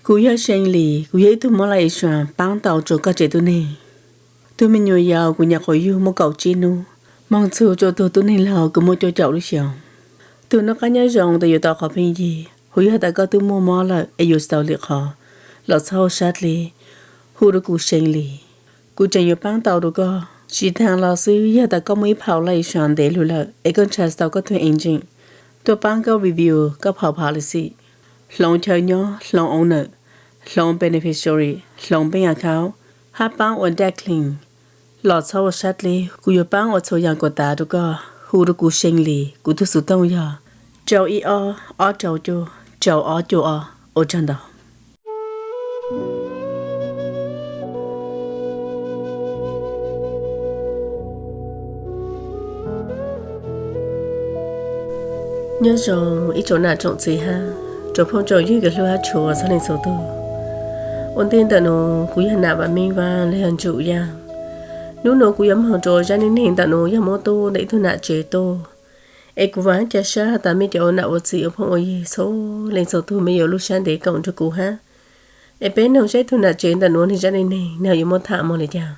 Kuv yog See Lis, kuv yog ib tug mob laj i suas paab tau rua koj tsev tug neeg. Tug me nyuam yaus kuv nyam qhuav yug muaj kaum tsib nub, moog txug rua tug tub neeg laug kuv muaj cuaj caum lub xyoos. Tug noj qaab nyob zoo tes yuav tau qhov pheej yig, hu yog tas koj tub muaj mob lawm es yuav tsis tau li qhov, los txhob sab dleb, hu rua kuv See Lis, kuv tseem yuav paab tau rua koj. Tsis taag los xwb, yog tas koj muaj ib phaum laj i suas ntev lug lawm es koj ntshai tsis tau koj tug agent tuaj paab koj review koj phaum policy, hloov chaw nyob, hloov owner, hloov beneficiary, hloov bank account, hab paab ua debt clear, los txhob ua sab dleb, kuv yuav paab ua txhua yaam kuas tav rua koj. Hu rua kuv See Lis, kuv tug xuv tooj yog rau ib ob, ob rau cuaj, rau ob cuaj ob. Ua tsaug ntau. Nyob zoo ib tsoom nam tsoom txiv hab tsoom phooj tsoom ywg kev hlub hab tshua txhua leej txhua tug. Ua ntej ntawm nuav kuv yog Nam Vam Meej Vaaj los yog Ntsum Yaaj. Nub nuav kuv yuav moog rua zaj neej neeg ntawm nuav yog muab tuaj ntawm ib tug nam tsev tuaj. Es kuv vaam hab ca sab has tas mej cov ua nam ua txiv ua phooj ua ywg txhua leej txhua tug mej yuav lub sab ntev koom nrug kuv hab. Es peb noog saib tug nam tsev ntawm nuav nwg zaj neej neeg nwg yuav muab tham moog li cas.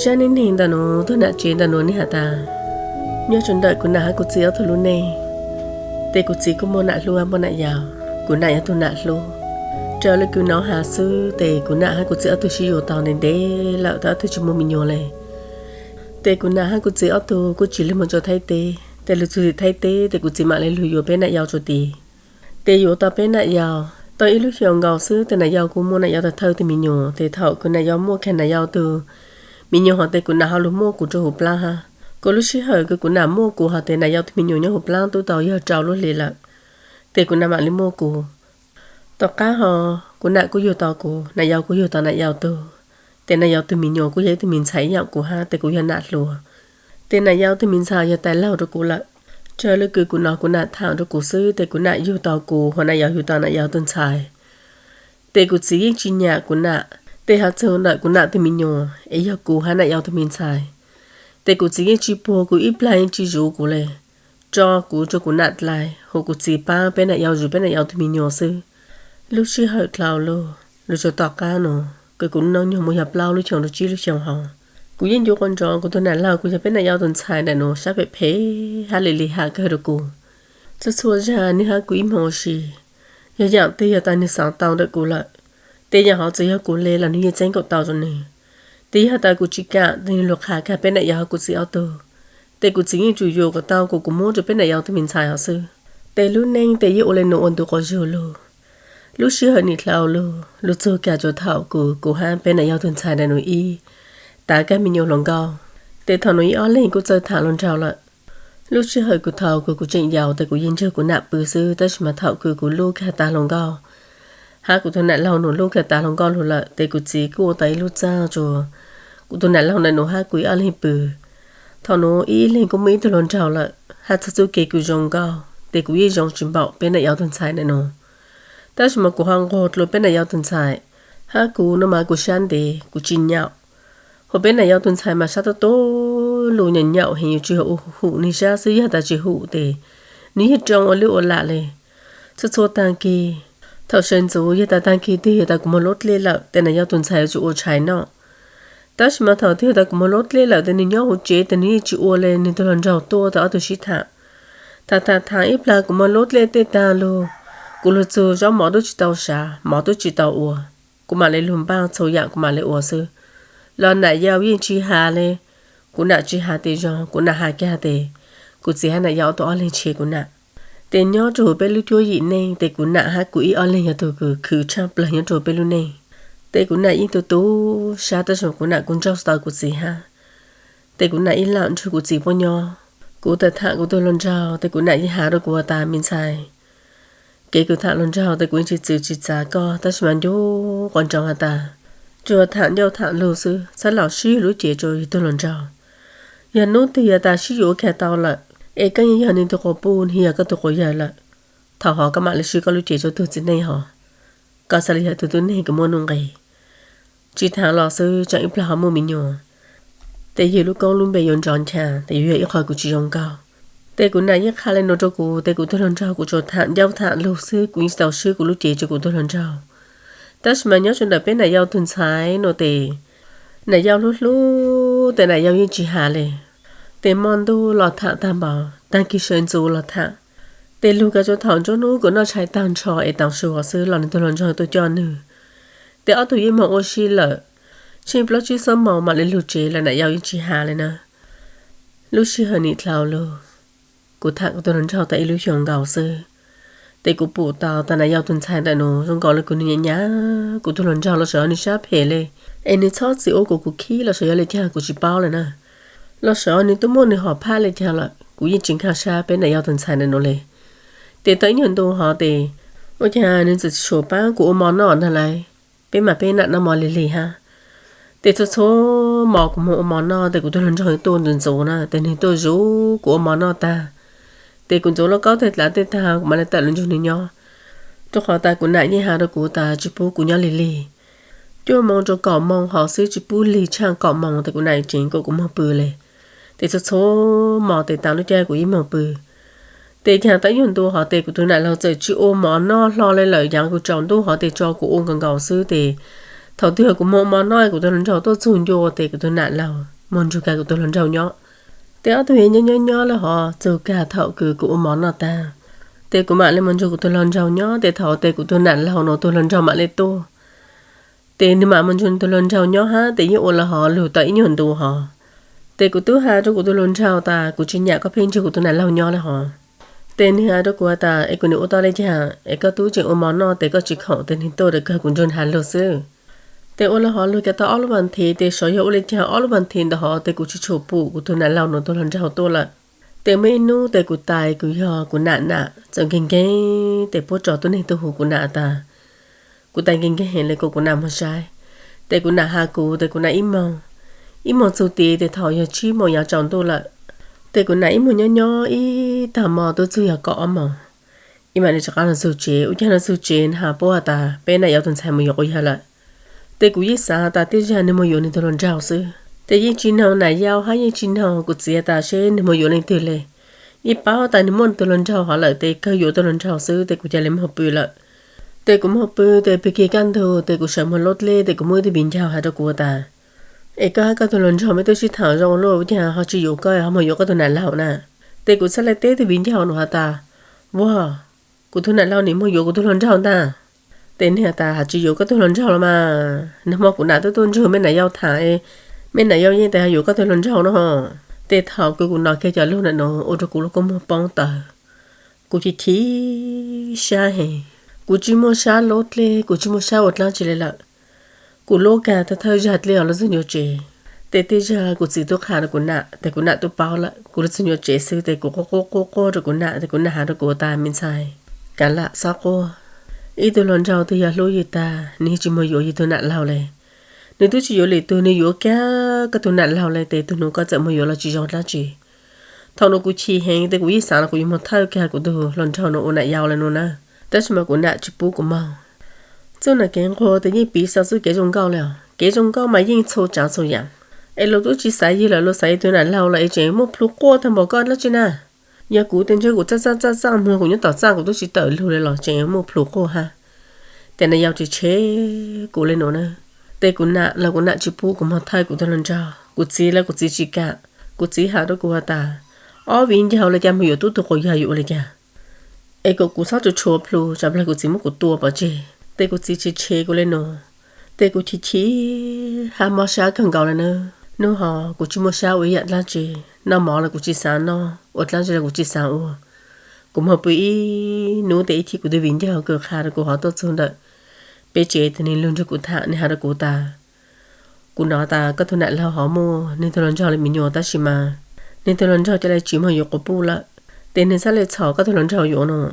Zaj neej neeg ntawm nuav, tug nam tsev ntawm nuav nwg has tas, nyob rua ntawm kuv nam hab kuv txiv ob tug lub neej, tes kuv txiv kuj muaj nam hlub hab muaj nam yau. Kuv nam yog tug nam hlub. Raws le kws nov has xwb tes kuv nam hab kuv txiv ob tug sib yuav tau ntev ntev lawm, tau ob tug tsis muaj me nyuam le. Tes kuv nam hab kuv txiv ob tug kuj tsis lug moog rua Thaib teb, tes lug txug tim Thaib teb tes kuv txiv mam le lug yuav peb nam yau rua tid. Tes yuav tau peb nam yau tau ib lub xyoos nkaus xwb tes nam yau kuj muaj nam yau tag thawj tug me nyuam. Tes thaum kws nam yau muaj kag nam yau tug me nyuam hov tes kuv nam ho lug muaj kuv rua huv plaab hab. Kuv lub sij hawm kws kuv nam muaj kuv hov tes nam yau tug me nyuam nyob huv plaab tub tau yog rau lub hli lawm, tes kuv nam mam li muaj kuv. Tom qab ho kuv nam kuj yug tau kuv, nam yau kuj yug tau nam yau tug. Tes nam yau tug me nyuam kuj yog ib tug me ntxhais ib yaam kuv hab, tes kuv yog nam hluas. Tes nam yau tug me ntxhais yog tais laug rua kuv lawm. Raws le kws kuv nov kuv nam tham rua kuv xwb tes kuv nam yug tau kuv hov, nam yau yug tau nam yau tug ntxhais. Tes kuv txiv yeej tsis nyam kuv nam, tes hab txug ntawm kuv nam tug me nyuam es yog kuv hab nam yau tug me ntxhais, tes kuv txiv yeej tsis puag kuv ib plag, yeej tsis zuv kuv le. Tso kuv rua kuv nam dlai, hu kuv txiv paab peb nam yau zuv peb nam yau tug me nyuam xwb. Lub sij hawm dlhau lug, lug tsuas tom qab nuav kws kuv nub nyoog muaj yog plaub lub xyoos rua tsib lub xyoos hov, kuv yeej ncu quas nrov kuv tug nam laug kws yog peb nam yau tug ntxhais ntawm nuav sab phem phem hab le le has kawg rua kuv. Txhua txhua zag nwg hab kuv ib moog ua si, yog yaam twg yog tas nwg xaav tau ntawm kuv lawm, tes yaam hov txawm yog kuv le los nwg yeej txeeb kom tau rua nwg. Tes yog tas kuv tsis kam tes nwg lug qha kag peb nam yau hab kuv txiv ob tug, tes kuv txiv yeej tsum yuam kom tau kuv, kuv muab rua peb nam yau tug me ntxhais hov xwb. Tes lub neej tes yeej ua le nuav ua ntu quas zug lug. Lub sij hawm nim dlhau lug, lug txug kag rua thaum kws kuv hab peb nam yau tug ntxhais ntawm nuav ib tav kag me nyuam hluas nkauj, tes thaum nuav ib ob leeg kuj txawj tham hluas nraug lawm. Lub sij hawm kws thaum kws kuv tseem yau tes kuv yeej nrug kuv nam pw xwb, tab sis mas thaum kws kuv lub kag tav hluas nkauj hab kuv tug nam laug nuav lub kag tav hluas nkauj lug lawm, tes kuv txiv kuj ua tau ib lub txaj rua kuv tug nam laug ntawm nuav hab kuv ib ob leeg pw. Thaum nuav ib leeg kuj muaj ib tug hluas nraug lawm, hab txhua txuj kev kws zoo nkauj tes kuv yeej zoo tsis npaum peb nam yau tug ntxhais ntawm nuav. Tab sis mas kuv ho nquag dlua peb nam yau tug ntxhais, hab kuv nuav mas kuv sab ntev kuv tsis nyaum. Hos peb nam yau tug ntxhais mas sab tuab tuab lug, nyaum nyaum heev, yuav tsis hum, hum nwg sab xwb, yog tas tsis hum tes nwg yeej roo ua lwj ua lam le. Txhua txhua taag kis, thaum sawv ntxuv yog tas taag kis twg yog tas kuv moog luab dlej lawm tes nam yau tug ntxhais yuav tsum ua tshais noj. Tab sis mas thaum twg yog tas kuv moog luab dlej lawm tes nwg nyob huv tsev tes nwg yeej tsis ua le, nwg tug hluas nraug tuaj tas ob tug sib tham. Tham tham tham ib plag kuv moog luab dlej tej taag lug, kuv lug txug zaub mov tub tsis tau sav, mov tub tsis tau ua, kuv mam le lug npaaj txhua yaam kuv mam le ua xwb. Los nam yau yeej tsis has le, kuv nam tsis has tes zoo, kuv nam has kag tes kuv txiv hab nam yau ob tug ob leeg tshev kuv nam. Tes nyob rua huv peb lub cuab yim neej tes kuv nam hab kuv ib ob leeg yog tug kws khwv tshaaj plawg nyob rua peb lub neej. Tes kuv nam yeej tu tu sab tab sis kuv nam kuj nrauj tsis tau kuv txiv hab. Tes kuv nam ib lam nrug kuv txiv puab nyob. Kuv tawm tham kuv tug hluas nraug tes kuv nam yeej has rua kuv has tas, me ntxhais, kev kws tham hluas nraug tes kuv yeej tsis txwv tsis txav koj, tab sis mas ncu quas nroo has tas, tsuas tham ncauj tham lug xwb, txhob lam sib yug lub cev rua yug tug hluas nraug. Yog nub twg yog tas sib yuav kag tau lawm, es koj yeej yog nwg tug quas puj, nwg yog koj tug quas yawg lawm, thaum hov koj mam le sib koj lub cev rua tug txiv neej hov, koj xaav le yog tug tub neeg kws muaj nuj nqis. tsis tham los xwb tseem ib plag ho muaj me nyuam. Ces yus lub koob lub npe yuav nrov ncha, ces yuav yog ib qho kuv tsis zoo nkauj. Ces kuv nam yeej qha li no rau kuv, ces kuv tus hluas nraug kuv tsuas tham ncauj tham lug xwb, kuv yeej tsis tau swb kuv lub cev rau kuv tus hluas nraug. Tab sis mas nyob rau ntawm peb nam yau tus ntxhais no ces nam yau hlub hlub ces nam yau yeej tsis hais li. Ces hmo ntuj los tham tag npaum, tag kis sawv ntxuv los tham. Ces lug kav tsua thaum nruab hnub kuv noj tshais tag nrho es tav su xwb los nws tus hluas nraug tuaj coj nws. Ces ob tug yeej moog ua si lawm, tsheej plaub tsib xuab moos mam li lug tsev lawm nam yau yeej tsis hais li na. Lub sij hawm nim dlau lug, kuv tham kuv tus hluas nraug tas ib lub xyoo nkaus xwb, ces kuv pum tau tas nam yau tus ntxhais ntawm no zoo nkaus li kuv nws nyam nyam kuv tus hluas nraug los sav nws sab phem li, es nws txhob txwm ua kuv kuv khib los sav yog li cas kuv tsis paub li na. Los sav nws twb muaj nws hom phaj li cas lawm, kuv yeej tsis nkag sab peb nam yau tus ntxhais ntawm no li. Ces tau ib nyuag ntu hov ces ua cas nws txawm tsis tshua pab kuv ua mov noj ntag lauj. Peb mas peb nam noj mov lig lig hab. Ces txhua txhua hmo kuv moog ua mov noj ces kuv tus hluas nraug tuaj ntxuav ntxuav na, ces nws tuaj zuv kuv ua mov noj tag, ces kuv ntxuav lauj kaub teg dlav tej tag kuv mam li tawm lug nrug nws nyob. Rau qhov tas kuv nam yeej has rau kuv tas tsis pub kuv nyob lig lig. Cuaj moos rau kaum moos hov xwb tsis pub lig tshaj kaum moos ces kuv nam tseem kom kuv moog pw li. Ces txhua txhua hmo ces tas lub caij kuv yeej moog pw. Ces yog tau ib nyuag ntu hov ces kuv tus nam laug txawm tsis ua mov noj hlo li lawm, yaav kuv tsaus ntuj hov ces tso kuv ua nkaus nkaus xwb ces thaum twg kuv moog ua mov noj kuv tus hluas nraug tuaj txug ncua ces kuv tus nam laug moog nrug kag kuv tus hluas nraug nyob. Ces ob tug yeej nyob nyob nyob lawm hov txug kag thaum kws kuv ua mov noj tag, ces kuv mam li moog nrug kuv tus hluas nraug nyob ces thaum ces kuv tus nam laug no tus hluas nraug mam li tuaj. Ces nws mam moog nrug tus hluas nraug nyob hab ces yeej ua lawv hov lug tau ib nyuag ntu hov. Ces kuv tub has rau kuv tus hluas nraug tas kuv tsis nyam koj pheej nrug kuv tus nam laug nyob li hov. Ces nws has rau kuv tas es kuv nim ua tau li cas es koj tub tseem ua mov noj ces koj tsis khoom ces nws tuaj rau kag kuv nrug nws has lug xwb. Ces ua lawv hov lug kav tau ob lub vas thiv ces sav yog ua li cas ob lub vas thiv ntawd hov ces kuv tsis tshua pum kuv tus nam laug no tus hluas nraug tuaj lawm. Ces muaj ib hnub ces kuv tais kuv yog kuv nam nam txawm nkeeg nkeeg ces puab tso tuab neeg tuaj hu kuv nam tas kuv tais nkeeg nkeeg heev li kom kuv nam moog saib. Ces kuv nam has kuv ces kuv nam ib moog, ib moog txug tid ces thaum yog tsib moos yaav tsaus ntuj lawm. Ces kuv nam ib moog nyob nyob ib tag hmo tuaj txug yog kaum ob moos, ib mam li rov qab lug txug tsev. Ua caag lug txug tsev nws has puab has tas peb nam yau tus ntxhais moog yuav quas yawg lawm. Ces kuv yeej xaav tas tej zag nws moog yuav nws tus hluas nraug xwb ces yeej tsis noog nam yau hab yeej tsis noog kuv txiv tas seb nws moog yuav leej twg li. Yeej paub tas nws muaj nws tus hluas nraug hov lawm ces kawg yuav tus hluas nraug xwb ces kuv ca le moog pw lawm. Ces kuv moog pw ces pw kiag kaj ntug ces kuv sawv moog lub dlej ces kuv muaj ib tug viv ncaus has rau kuv tas es koj hab koj tus hluas nraug mej tub sib tham zoo luaj ua caag ho tsis yuav koj ho moog yuav koj tus nam laug na. Ces kuv txhaj le teb tug viv ncaus no has tas, vuag, kuv tug nam laug nim moog yuav kuv tug hluas nraug ntag. Ces nwg has tas has tsis yuav koj tug hluas nraug los mas, nag hmo kuv nam twb tuaj nrug mej nam yau tham, mej nam yau yeej tas yuav koj tug hluas nraug no. Ces thaum kws kuv nov kiag cov lug ntawm no ua rau kuv lub kua muag poob tawv, kuv chim chim sab heev, kuv tsis muaj sab lub dlej, kuv tsis muaj sab ua dlaab tsi li lawm. Kuv lub kag thawj thawj zag dlej os lub txug ncua tsev. Ces tej zag kuv txiv tub qha rau kuv nam ces kuv nam tub paub lawm, kuv lub txug ncua tsev xwb ces kuv quaj quaj quaj quaj rau kuv nam ces kuv nam has rau kuv tas me ntxhais, kav lam xob quaj. Ib tug hluas nraug twg yog hlub yus tag nws tsis moog yuav yus tug nam laug li. Nws twb tsis yuav lwm tug, nws yuav kag koj tug nam laug li ces tug nus koj txawm moog yuav los tsis zoo dlaab tsi. Thaum nus kuv chim heev ces kuv yeej xaav los kuv yuav moog thawj kag kuv tug hluas nraug nus ua nam yau li nua na. Tab sis mas kuv nam tsis pub kuv moog. Txuj nam kev nquag ces yeej piv xav txuj kev zoo nkauj li os. Kev zoo nkauj mas yeej txhua tsaav txhua yaam. Es luag tub tsis xav yig lawm, luag xav yig tug nam laug lawm es tseem muaj plhus quaj tag npaum koj dlaab tsi na. Yog kuv tes ntshe kuv txaj txaj txaj txaj muag kuv nyob tom txaj kuv tub tsis tawm lug li los tseem muaj plhus quaj hab. Ces nam yau tsis tshev kuv li nua na. Ces kuv nam los kuv nam tsis pub kuv moog thawj kuv tug hluas nraug, kuv txiv los kuv txiv tsis kam. Kuv txiv has rau kuv has tas, ob viv ncaus li cas moog yuav tub tug quas yawg yuav ua li cas, es kom kuv txhob tshua tshua plhu tsam plag kuv txiv muab kuv tua pov tseg. Ces kuv txiv tshev tshev kuv li nua. Ces kuv chim chim hab mob sab kawg nkaus li na. Nub hov kuv tsis muaj sab ua ib yaam dlaab tsi, noj mov los kuv tsis xaav noj, ua dlaab tsi los kuv tsis xaav ua. Kuv moog pw ib nub tes ib chim kuv tug viv ncaus kws qha rau kuv hov tuaj txug ntawm peb tsev tes nwg lug nrug kuv tham, nwg has rau kuv tas, kuv nov tas koj tug nam laug hov muaj nwg tug hluas nraug le me nyuam tab sis mas nwg tug hluas nraug ca le tsis moog yuav quas puj lawm, tes nwg txhaj le txhom koj tug hluas nraug yuav nua.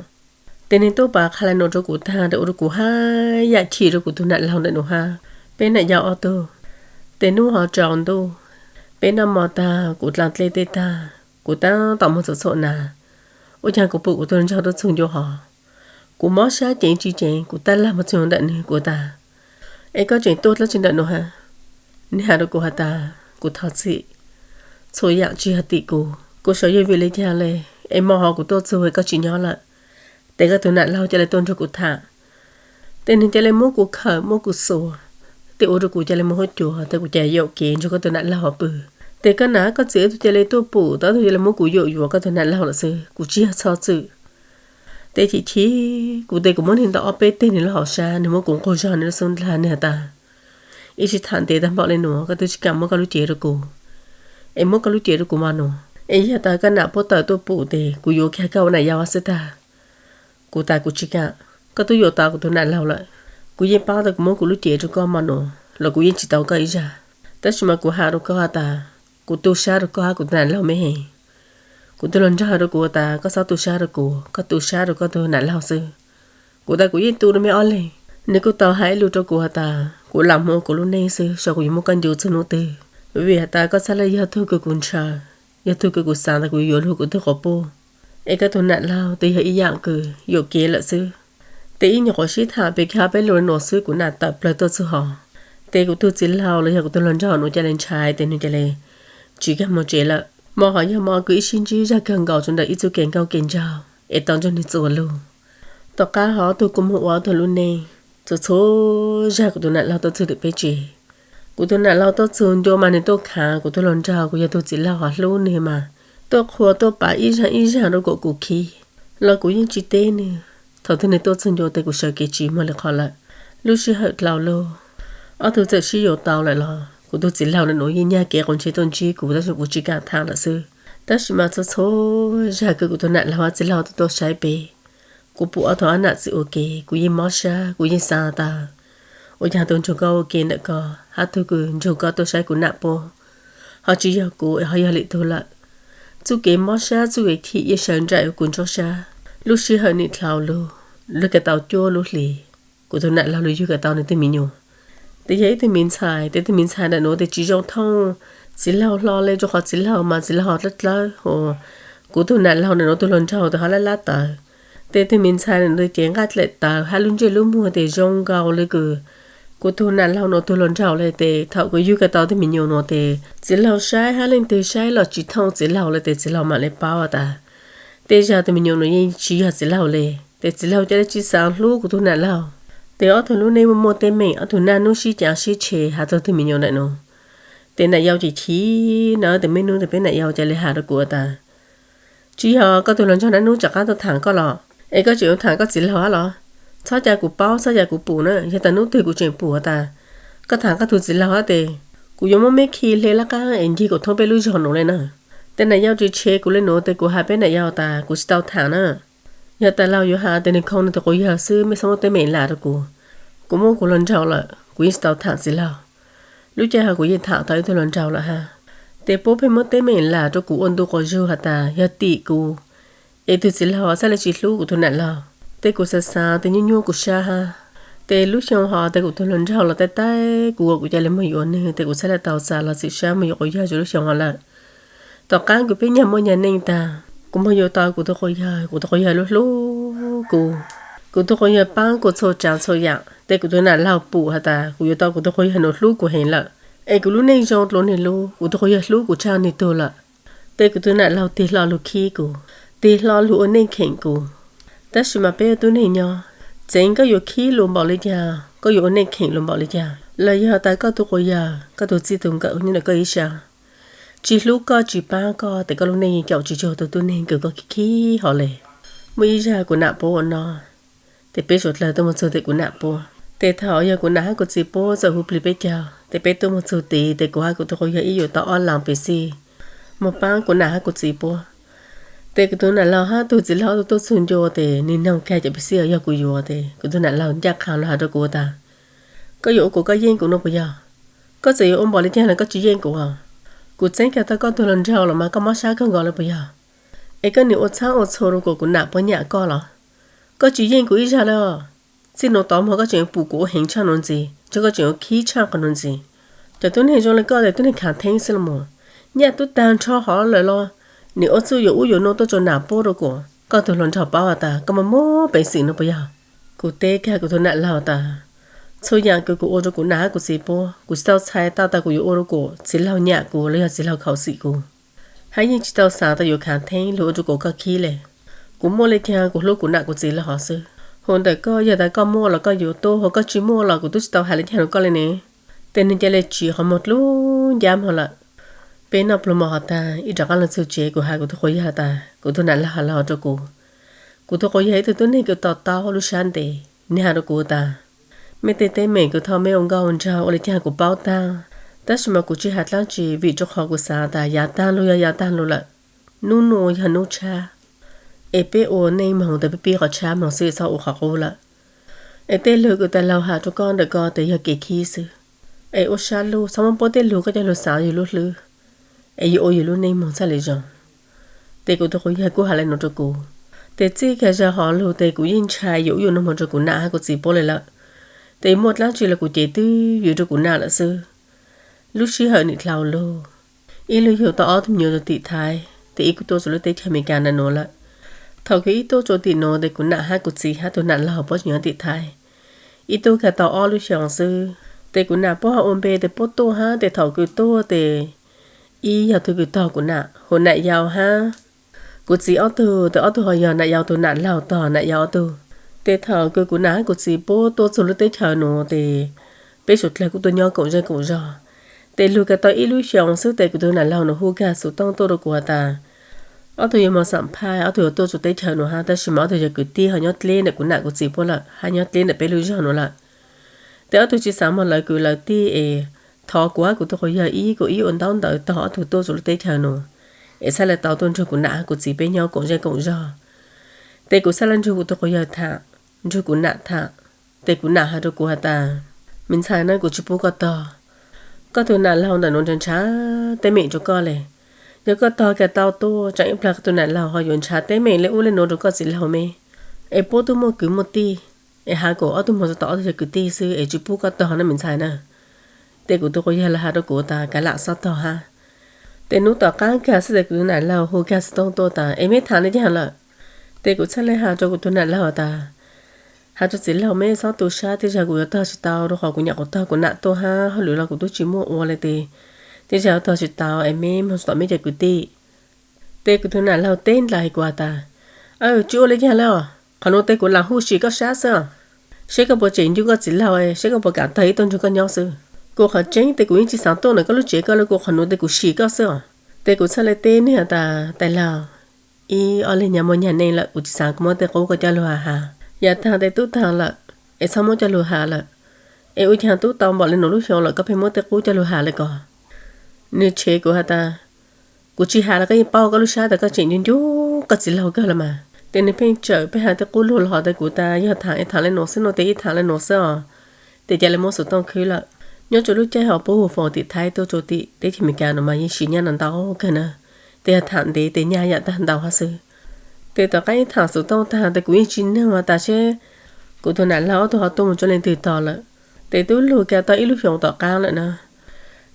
Tes nwg tub pas qha le nua rau kuv tag tes ua rau kuv haj yam chim rau kuv tug nam laug ntawm nua hab. Peb nam yau ob tug, tes nub hov tsaus ntuj, peb noj mov tag kuv dlaa dlej tej tag, kuv taab tom moog txhum txhum nas, ua caag kuv pum kuv tug hluas nraug tuaj txug ncua hov. Kuv mob sab ceev tsis ceev, kuv tab lag moog txug ntawm nwg kuv tas, Es koj tseem tuaj dab tsi ntawm nuav has? Nwg has rua kuv has tas, kuv thov txim, txhua yaam tsi yog tim kuv, kuv xyov yog vim le caag le, es mo ho kuv tuaj txug koj tsi nyob lawm, tes koj tug nam laug ca le tuaj nrug kuv tham. Tes nwg ca le muab kuv khawm muab kuv xuas, tes ua rua kuv ca le moog huab cua, tes kuv ca yaum kev nrug koj tug nam laug pw. Tes koj nam koj txiv wb tug ca le tuaj pum, tes wb tug ca le muab kuv yaum yuav koj tug nam laug lawm xwb, kuv tsi yog txhob txwm. Tes chim chim kuv tes kuv muab nwg ntaus ob peb teg nwg lub hauv sab, nwg muab kuv nqug zog nwg lub xub ntag, nwg has tas, ib tsi tham ntev tag npaum le nuav koj twb tsi kam muab koj lub cev rua kuv, es muab koj lub cev rua kuv mas nuav, es yog tas koj nam puab tawm tuaj pum tes kuv yuav kiag koj ua nam yau xwb tag. Kuv tas kuv tsi kam, koj twb yuav tau kuv tug nam laug lawm, kuv yeej paub tas kuv muab kuv lub cev rua koj mas nuav los kuv yeej tsi tau koj ib zag. Tab sis mas kuv has rua koj has tas, kuv tu sab rua koj hab kuv tug nam laug me heev. Kuv tug hluas nraug has rua kuv tas koj txhob tu sab rua kuv, koj tu sab rua koj tug nam laug xwb. Kuv tas kuv yeej tu rua mej ob leeg. Nwg kuj tau has ib lus rua kuv has tas kuv lam moog ua kuv lub neej xwb, xyov kuv yuav muab koj ncu txug nub twg, vim has tas koj txhaj le yog tug kws kuv ntshaw, yog tug kws kuv xaav tas kuv yuav lug kuv tug quas puj, es koj tug nam laug twb yog ib yaam kws yuam kev lawm xwb. Tes ib nyuag quas sib tham pes kiag ob peb lus le nuav xwb kuv nam tawm plawg tuaj txug hov. Tes kuv tug txiv laug los yog kuv tug hluas nraug nuav ca le ntshai tes nwg ca le tsi kag moog tsev lawm. Mo hov yog mo kws ib sib ntsib zag kawg nkaus rua ntawm ib txuj kev nkauj kev nraug es tau nrug nwg txuas lug. Tom qab hov tug kuj moog ua tug lub neej, txhua txhua zag kuv tug nam laug tuaj txug tim peb tsev. Kuv tug nam laug tuaj txug ncua mas nwg tuaj khaav kuv tug hluas nraug, kuv yog tug txiv laug hov hlub nwg mas, tuaj qhuas tuaj pav ib zag ib zag rua kuas kuv khib, los kuv yeej tsi teb nwg. Thaum twg nwg tuaj txug ncua tes kuv sawv kev tsi muaj le qhov lawm. Lub sij hawm dlhau lug, ob tug txawm sib yuav tau lawm los kuv tug txiv laug nuav yeej nyag kev quas ntshe tuaj ntsib kuv tab sis kuv tsi kam tham lawm xwb. Tab sis mas txhua txhua zag kws kuv tug nam laug hab txiv laug tuaj tuaj saib peb, kuv pum ob tug ob nam txiv ua ke kuv yeej mob sab, kuv yeej xaav tas ua caag tug nrug koj ua ke ntawm koj hab tug kws nrug koj tuaj saib kuv nam puab ho tsi yog kuv, ho yog lwm tug lawm. Txuj kev mob sab txuj kev chim yeej sawv nraim ua kuv ntsab sab. Lub sij hawm nim dlhau lug, lug kag tau cuaj lub hlis, kuv tug nam laug lug yug kag tau nwg tug me nyuam. Tes yog ib tug me ntxhais, tes tug me ntxhais ntawm nuav tes tsi zoo thooj txiv laug hlo le, rua qhov txiv laug mas txiv laug ho dlawb dlawb, kuv tug nam laug ntawm nuav tug hluas nraug tes ho lab lab tawv. Tes tug me ntxhais ntawm nuav ces nqaj dlaim tawv hab lub ntsej lub muag tes zoo nkaus le kws kuv tug nam laug nuav tug hluas nraug le. Tes thaum kws yug kag tau tug me nyuam nuav tes txiv laug saib hab leej twg saib los tsi thooj txiv laug le, tes txiv laug mam le paub tas tej zag tug me nyuam nuav yeej tsi yog txiv laug le. Tes txiv laug ca le tsi xaav hlub kuv tug nam laug. Tes ob tug lub neej muaj muaj teeb meem, ob tug naj nub sib caav sib tshe has txug tug me nyuam ntawm nuav. Tes nam yau ces chim na, tes muaj nub tes peb nam yau ca le has rua kuv tas, tsi yog koj tug hluas nraug naj nub rov qab tuaj thaam koj los es koj tseem yuav thaam koj txiv laug hab los? Txhob ca kuv paub, txhob ca kuv pum na, yog tas nub twg kuv tseem pum has tas koj thaam koj tug txiv laug hab tes kuv yuav muab mej khi hle laj qaab es ncig kuas thoob peb lub zog nuav le na. Tes nam yau tsi tshe kuv le nuav tes kuv has peb nam yau tas kuv tsi tau thaam na. Yog tas laug yuav has tes nwg khoo nwg tug quas yawg xwb, mej txhob muab teeb meem lam rua kuv. Kuv muaj kuv hluas nraug lawm, kuv yeej tsi tau thaam txiv laug. Lub caij hov kuv yeej thaam tau ib tug hluas nraug lawm hab. Tes puab pheej muab teeb meem lam rua kuv ua ntu quas zug has tas yog tim kuv es tug txiv laug txhaj le tsi hlub kuv tug nam laug. Tes kuv xaav xaav tes nyuaj nyuaj kuv sab hab. Tes lub xyoo hov tes kuv tug hluas nraug los taij taij kuv, kuv ca le moog yuav nwg tes kuv txhaj le tau txav los txim sab moog yuav quas yawg rua lub xyoo hov lawm. Tom qaab kws peb nyag muaj nyag neej tag, kuv moog yuav tau kuv tug quas yawg, kuv tug quas yawg lub hlub kuv. Kuv tug quas yawg paab kuv txhua tsaav txhua yaam, tes kuv tug nam laug pum has tas kuv yuav tau kuv tug quas yawg nuav hlub kuv heev lawm, es kuv lub neej zoo dlua nwg lub, kuv tug quas yawg hlub kuv tshaj nwg tug lawm. Tes kuv tug nam laug tig hlo lug khib kuv, tig hlo lug ua neej kheem kuv. Tab sis mas peb ua tub neeg nyob, txeev koj yuav khib lug npaum le caag, koj yuav ua neej kheem lug npaum le caag los yog tas koj tug quas yawg, koj tug txij tug nkawm nyob ntawm koj ib sab tsi hlub koj tsi paab koj tes koj lub neej yeej caum tsi tsuag tug tub neeg kws koj khib khib hov le. Muaj ib zag kuv nam puab ua noj, tes peb suav dlawg tuaj moog txug tim kuv nam puab. Tes thaum yog kuv nam hab kuv txiv puab txawm hu plig peb caug tes peb tuaj moog txug tid tes kuv hab kuv tug quas yawg ib yuav tau ob laag pes xij moog paab kuv nam hab kuv txiv puab. Tes kuv tug nam laug hab tug txiv laug ob tug tuaj txug ncua tes nwg noog kag cov pes xij uas yog kuv yuav tes kuv tug nam laug ncaj qha lug has rua kuv tas, koj yuav ua kuas koj yeej kuv nuav puas yog? Koj txawm yuav ua npaum le caag los koj tsi yeej kuv os. Kuv txeeb kag tau koj tug hluas nraug los mas koj mob sab kawg nkaus le puas yog? Es koj nwg ua txhab ua txhua rua kuas kuv nam puab nyam koj los? Koj tsi yeej kuv ib zag le os. Txij nuav tod moog koj tseem pum kuv ua heev tshaj nuav ntxiv, tsi koj tseem ua khib tshaj qhov nuav ntxiv. Cov tub neeg zoo le koj tes tub neeg khav theeb xwb los mas. Nyaj tub taag nrho hov lawm los nim ua txuj yuav ub yuav nuav tuaj rua nam puab rua kuas koj tug hluas nraug paub has tas koj mob mob peev xwm nuav puas yog? Kuv teb kag kuv tug nam laug tas, Txhua yam kws kuv ua rau kuv nam hab kuv txiv puab, kuv tsis tau txhais tau tas kuv yuav ua rau kuv txiv laug nyam kuv los yog txiv laug khaum xim kuv, hab yeej tsis tau xaav tas yuav khaav theeb lug ua rau kuv koj khib le. Kuv muaj le caag kuv hlub kuv nam kuv txiv le hov xwb. Hauv ntawm koj yog tas koj muaj los koj yuav tuaj, hos koj tsis muaj los kuv tub tsis tau has le caag rau koj le ne. Tes nwg ca le tsiv qhov muag dlub ncab mog lawm. Peb noj pluag mov hov tag ib rov qaab lug txug tsev, kuv has kuv tug quas yawg tas kuv tug nam laug has le hov rau kuv. Kuv tug quas yawg ib tug tub neeg kws to taub lub sab ntev, nwg has rau kuv tas, mej tej teeb meem kws thaum mej ua nkauj nraug ua le caag kuv paub taag, tab sis mas kuv tsis has dlaab tsi vim rau qhov kuv xaav tas yav taag lug yog yav taag lug lawm, nub nua yog nub tshab, es peb ua neej moog tas peb pib qhov tshab moog xwb, txhob ua qhov qub lawm. Es tej lug kws tas laug has rau koj ntawm ko tes yog kev khib xwb. Es ua sab lug txhob muab puab tej lug koj coj lug xaav yug lub hlwb, es yug ua yug lub neej moog txhaj le zoo. Tes kuv tug quas yawg kuj has le nuav rau kuv. Tes txij kag zag hov lug tes kuv yeej ntshai yuav ub yuav nuav moog rau kuv nam hab kuv txiv puab le lawm. Tes muaj dlaab tsi los kuv cev twb ywv rau kuv nam lawm xwb. Lub sij hawm nwg dlhau lug, ib lub xyoos tau ob tug me nyuam rua tim Thaib, tes ib kuj tuaj rua lub teb chaws Amelikas ntawm nuav lawm. Thaum kws ib tuaj rua tim nuav tes kuv nam hab kuv txiv hab tug nam laug puab tseem nyob tim Thaib. Ib tuaj kag tau ob lub xyoos xwb, tes kuv nam puab ho ua npe tes puab tuaj hab tes thaum kws tuaj tes ib yog tug kws tog kuv nam, hum nam yau hab kuv txiv ob tug, tes ob tug ho yog nam yau tug nam laug tog nam yau ob tug. Tes thaum kws kuv nam hab kuv txiv puab tuaj txug lub teb chaws nuav tes peb suav dlawg kuj tuaj nyob koom zeej koom zog. Tes lug kag tau ib lub xyoos xwb tes kuv tug nam laug nws hu kag xuv tooj tuaj rau kuv has tas ob tug yuav moog xam phaj, ob tug yuav tuaj rua teb chaws nuav hab tab sis mas ob tug yog kwv tij ho nyob dleb ntawm kuv nam kuv txiv puab lawm hab nyob dleb ntawm peb lub zog nuav lawm. Tes ob tug tsis xaav moog lawv kwv lawv tij es thov kuv hab kuv tug quas yawg ib kuas ib ua ntaub ntawv tog ob tug tuaj rua lub teb chaws nuav, es txhaj le tau tuaj nrug kuv nam hab kuv txiv peb nyob koom zeej koom zog. Tes kuv txhaj le nrug kuv tug quas yawg tham, nrug kuv nam tham. Tes kuv nam has rau kuv has tas, me ntxhais na, kuv tsis pub koj tog. Koj tug nam laug ntawm nuav nrhav nrhav teeb meem rua koj le. Yog koj tog kag tau tuaj, tsaam ib plag koj tug nam laug ho yuav nrhav teeb meem le ub le nuav rua koj txiv laug me. Es puab tub muaj kwv muaj tij, es has kuas ob tug moog tau ob tug yog kwv tij xwb es tsis pub koj tog na me ntxhais na. Tes kuv tug quas yawg lawv has rau kuv tas kav lam xob tog hab. Tes nub tom qaab kag xwb tes kuv tug nam laug hu kag xuv tooj tuaj tas es meb tham le caag lawm. Tes kuv txhaj le has rau kuv tug nam laug tas, has rua txiv laug meb xob tu sab, tej zag kuv yuav tog tsis tau rua qhov kuv nyam quas tog kuv nam tuaj hab hauj lwm los kuv tub tsis muaj ua le tes tej zag yuav tog tsis tau es meb moog tom meb cov kwv tij. Tes kuv tug nam laug teb nrag hais kuv has tas, aw, tsis ua le caag le os, qhov nuav tes kuv lam hu sim koj sab xwb os, seb koj puas tseem ncu koj txiv laug, seb koj puas kam tog ib tuaj nrug koj nyob xwb. Kuv qhov tseeb tes kuv yeej tsis xaav tuaj ntawm koj lub tsev koj le, kuv qhov nuav tes kuv sim koj xwb os. Tes kuv txhaj le teb nwg has tas, tais laug, ib ob leeg nyag muaj nyag neej lawm, kuv tsis xaav kuv muab tej qub koj coj lug has has. Yav taag tes tub taag lawm, es txhob muab coj lug has lawm. Es ua caag tub tau npaum le nuav lub xyoo lawm koj pheej muab tej qub coj lug has le ko? Nwg tshev kuv has tas, kuv tsis has los koj yeej paub koj lub sab tas koj tseem ncu ncu koj txiv laug kawg le mas. Tes nwg pheej tsawm pheej has tej qub lug los hov tes kuv tas yog tham es tham le nuav xwb no tes ib tham le nuav xwb os. Tes ca le muab xuv tooj khwb lawm. Nyob rua lub caij hov puab hu foom tim Thaib tuaj rua tim teb chaws Amelikas nuav mas yeej sim nyaj ntau ntau kawg na. Tes yog tham ntev tes nyaj yam tag ntau hab xwb. Tes tom qaab ib tham xuv tooj taag tes kuv yeej tsis noog has tas seb kuv tug nam laug ob tug ho tuaj mus rua leej twg tog lawm. Tes tub lug kag tau ib lub xyoos tom qaab lawm na.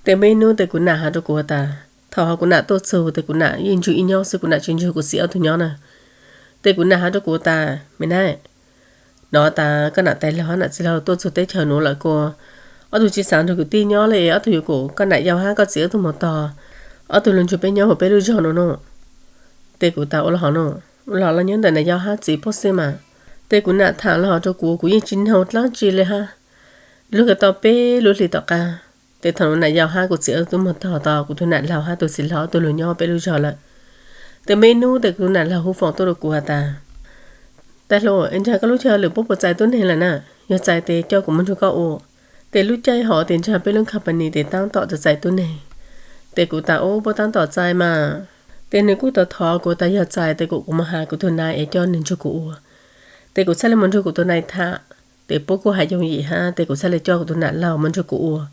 Tes muaj ib nub tes kuv nam has rua kuv tas, thaum hov kuv nam tuaj txug tes kuv nam yeej nrug ib nyob xwb, kuv nam tsis nrug kuv txiv ob tug nyob na. Tes kuv nam has rua kuv tas, me na, nov tas koj nam tais laug hab nam txiv laug tuaj txug teb chaws nuav lawm kuas ob tug tsis xaav nrug kwv tij nyob le, ob tug yuav kuas koj nam yau hab koj txiv ob tug moog tog, ob tug lug nrug peb nyob huv peb lub zog nuav no. Tes kuv tas ua le hov no, ua le hov los nyob ntawm nam yau hab txiv puab xwb mas. Tes kuv nam tham le hov rua kuv, kuv yeej tsis noog dlaab tsi le hab. Lug kag tau peb lub hlis tom qaab, tes thaum nuav nam yau hab kuv txiv ob tug moog tog tau, kuv tug nam laug hab tug txiv laug ob tug lug nyob peb lub zog lawm. Tes muaj ib nub tes kuv tug nam laug hu foom tuaj rua kuv has tas, tais laug, es nraag koj lub chaw lwm puab puas txais tub neeg lawm na? Yog txais tes coj kuv moog nrug koj ua. Tes lub caij hov tes nraag peb lub company tes taab tom txais tub neeg. Tes kuv tas, ub, puab taab tom txais mas. Tes nwg kuj tau thov kuv tas yog txais tes kuv, kuv moog has kuv tug nai es coj nwg nrug kuv ua. Tes kuv txhaj le moog nrug kuv tug nai tham, tes puab kuj has yooj yim hab tes kuv txhaj le coj kuv tug nam laug moog nrug kuv ua.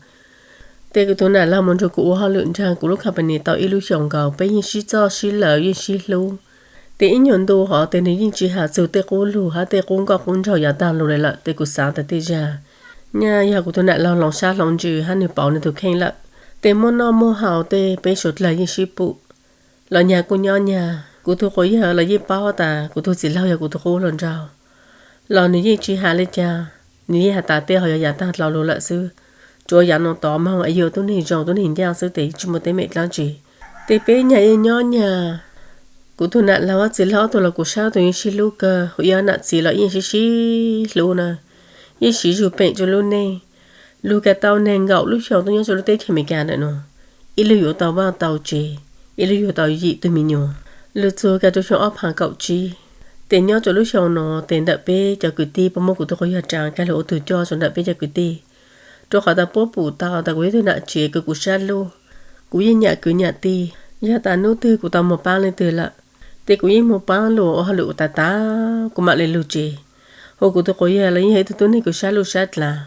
Tes kuv tug nam laug moog nrug kuv ua hauj lwm nraag kuv lub company tau ib lub xyoos nkaus, peb yeej sib txoj sib lawv yeej sib hlub. Tes ib nyuag ntu hov tes nwg yeej tsis has txug tej qub lug hab tej qub nkauj qub nraug yav taag lug le lawm, tes kuv xaav tas tej zag nyaj yog kuv tug nam laug hloov sab hloov ntsws hab nwg pauv nwg tug kheej lawm. Tes muaj noj muaj haus tej peb suav dlawg yeej sib pum, los nyag kuj nyob nyag. Kuv tug quas yawg los yeej paub tas kuv tug txiv laug yog kuv tug qub hluas nraug, los nwg yeej tsis has le caag. Nws yeej has tas tej ho yog yav tag dlhau lug lawm xwb, tsuav yav no tod moog es yug tub neeg zoo tub neeg ncaaj xwb tes tsis muaj teeb meem dlaab tsi. Tes peb nyag yeej nyob nyag, kuv tug nam laug txiv laug ob tug los kuv sab tug yeej sib hlub kawg, hu ib ob nam txiv los yeej sib sib hlub na, yeej siv zug peem rua lub neej. Lug kag tau neeg nkaum lub xyoo tuaj nyob rua lub teb chaws Amelikas ntawm nuav, ib lub yuav tau vaaj tau tsev, ib lub yuav tau yim tug me nyuam. Lug txug kag rua xyoo ob phaav kaum tsib, tes nyob rua lub xyoo no tes ntawm peb cov kwv tij puab muab kuv tug quas yawg tsaa kag lug ua tug coj rua ntawm peb cov kwv tij, rua qhov tas puab pum tau tas kuv yog tug nam tsev kws kuv sab luj, kuv yeej nyam kwv nyam tij. Yog tas nub twg kuv tau moog paab leej twg lawm, tes kuv yeej moog paab lug ua hauj lwm tas tas kuv maam le lug tsev, hu kuv tug quas yawg los yeej yog ib tug tub neeg kws sab luj sab dlaav.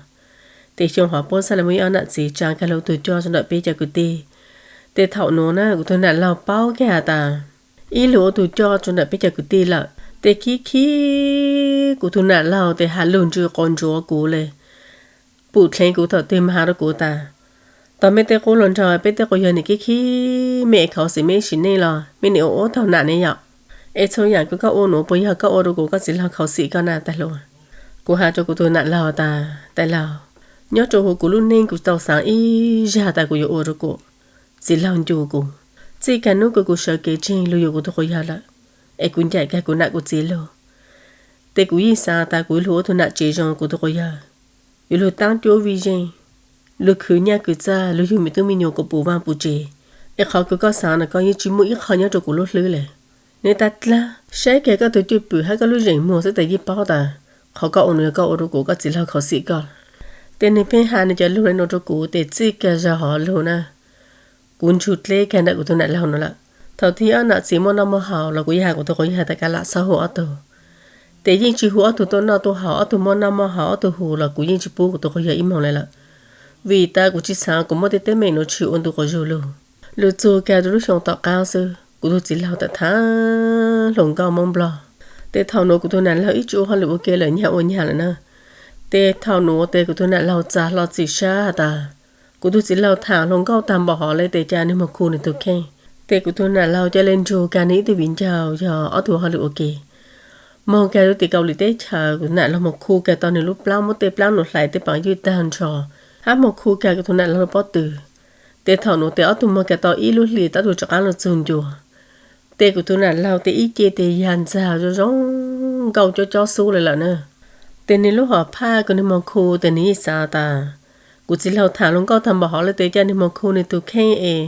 Tes xyoo hov puab txhaj le muab ib ob nam txiv tsaa kag lug ua tug coj rua ntawm peb cov kwv tij. Tes thaum nuav na kuv tug nam laug paub kag has tas ib lug ua tug coj rua ntawm peb cov kwv tij lawm, tes khib khib kuv tug nam laug tes has lug ntsws quas ntsuav kuv le. Pum dleev kuv thaum twg mas has rua kuv tas, tog mej tej qub hluas nraug peb tej quas yawg nim khib khib mej es khuv xim mej ib sim neej los mej nim ua ua taug nam ne yom, es txhua yaam kws koj ua nuav puas yog koj ua rua kuv koj txiv laug khuv xim koj na tais hluas? Kuv has rua kuv tug nam laug tas tais laug, nyob rua huv kuv lub neej kuv tau xaav ib zag tas kuv yuav ua rua kuv txiv laug ncu kuv. Txij kag nub kws kuv sawv kev tseg lug yuav kuv tug quas yawg lawm, es kuv ncaim kag kuv nam kuv txiv lug, tes kuv yeej xaav tas kuv yuav lug ua tug nam tsev zoo kuv tug quas yawg, yuav lug taab cuab vij zeej, lug khwv nyaj khwv txag, lug yug me tub me nyuam kuas puv vaaj puv tsev. Es qhov kws koj xaav no koj yeej tsis muaj ib qho nyob rua kuv lub hlwb le. Nwg tas dlaag, saib kag koj tug cwj pwm hab koj lub zeem muag xwb tes yeej paub tas qhov koj ua nuav yog koj ua rua kuv koj txiv laug khuv xim koj. Tes nwg pheej has nwg cov lug le nuav rua kuv tes txij kag zag hov lug na, kuv ntsug dleb kag ntawm kuv tug nam laug nuav lawm. Thaum twg ob nam txiv muaj noj muaj haus los kuv yeej has kuv tug quas yawg tas kav lam txhob hu ob tug, tes yeej tsis hu ob tug tuaj noj tuaj haus, ob tug muaj noj muaj haus ob tug hu los kuv yeej tsis pub kuv tug quas yawg ib moog le lawm, vim tas kuv tsis xaav kuv muaj tej teeb meem nuav tshwm ua ntu quas zug lug. Lug txug kag rua lub xyoo tom qaab xwb kuv tug txiv laug tawm tham hluas nkauj Moob Nplog. Tes thaum nuav kuv tug nam laug ib tsi ua hauj lwm ua ke lawm nyag ua nyag lawm na. Tes thaum nuav tes kuv tug nam laug txav hlo txim sab has tas kuv tug txiv laug tham hluas nkauj tag npaum hov le tes ca nwg moog khu nwg tug kheej. Tes kuv tug nam laug ca le nrug kag nwg ib tug viv ncaus yog ob tug hauj lwm ua ke, moog kag lub tim Kaus Lim teb chaws. Kuv tug nam laug moog khu kag tau nwg lub plaab, muab tej plaab nuav hlais tej paas ywj tag nrho, hab moog khu kag kuv tug nam laug lub pob tw. Tes thaum nuav tes ob tug moog kag tau ib lub hlis tes ob tug rov qaab lug txug ncua. Tes kuv tug nam laug tes ib ce tes yag ntxag zoo zoo nkauj cob cob xub le lawm na. Tes nwg lub hom phaj kws nwg moog khu tes nwg yeej xav tas kuv txiv laug tham hluas nkauj tag npaum hov le tes ca nwg moog khu nwg tug kheej es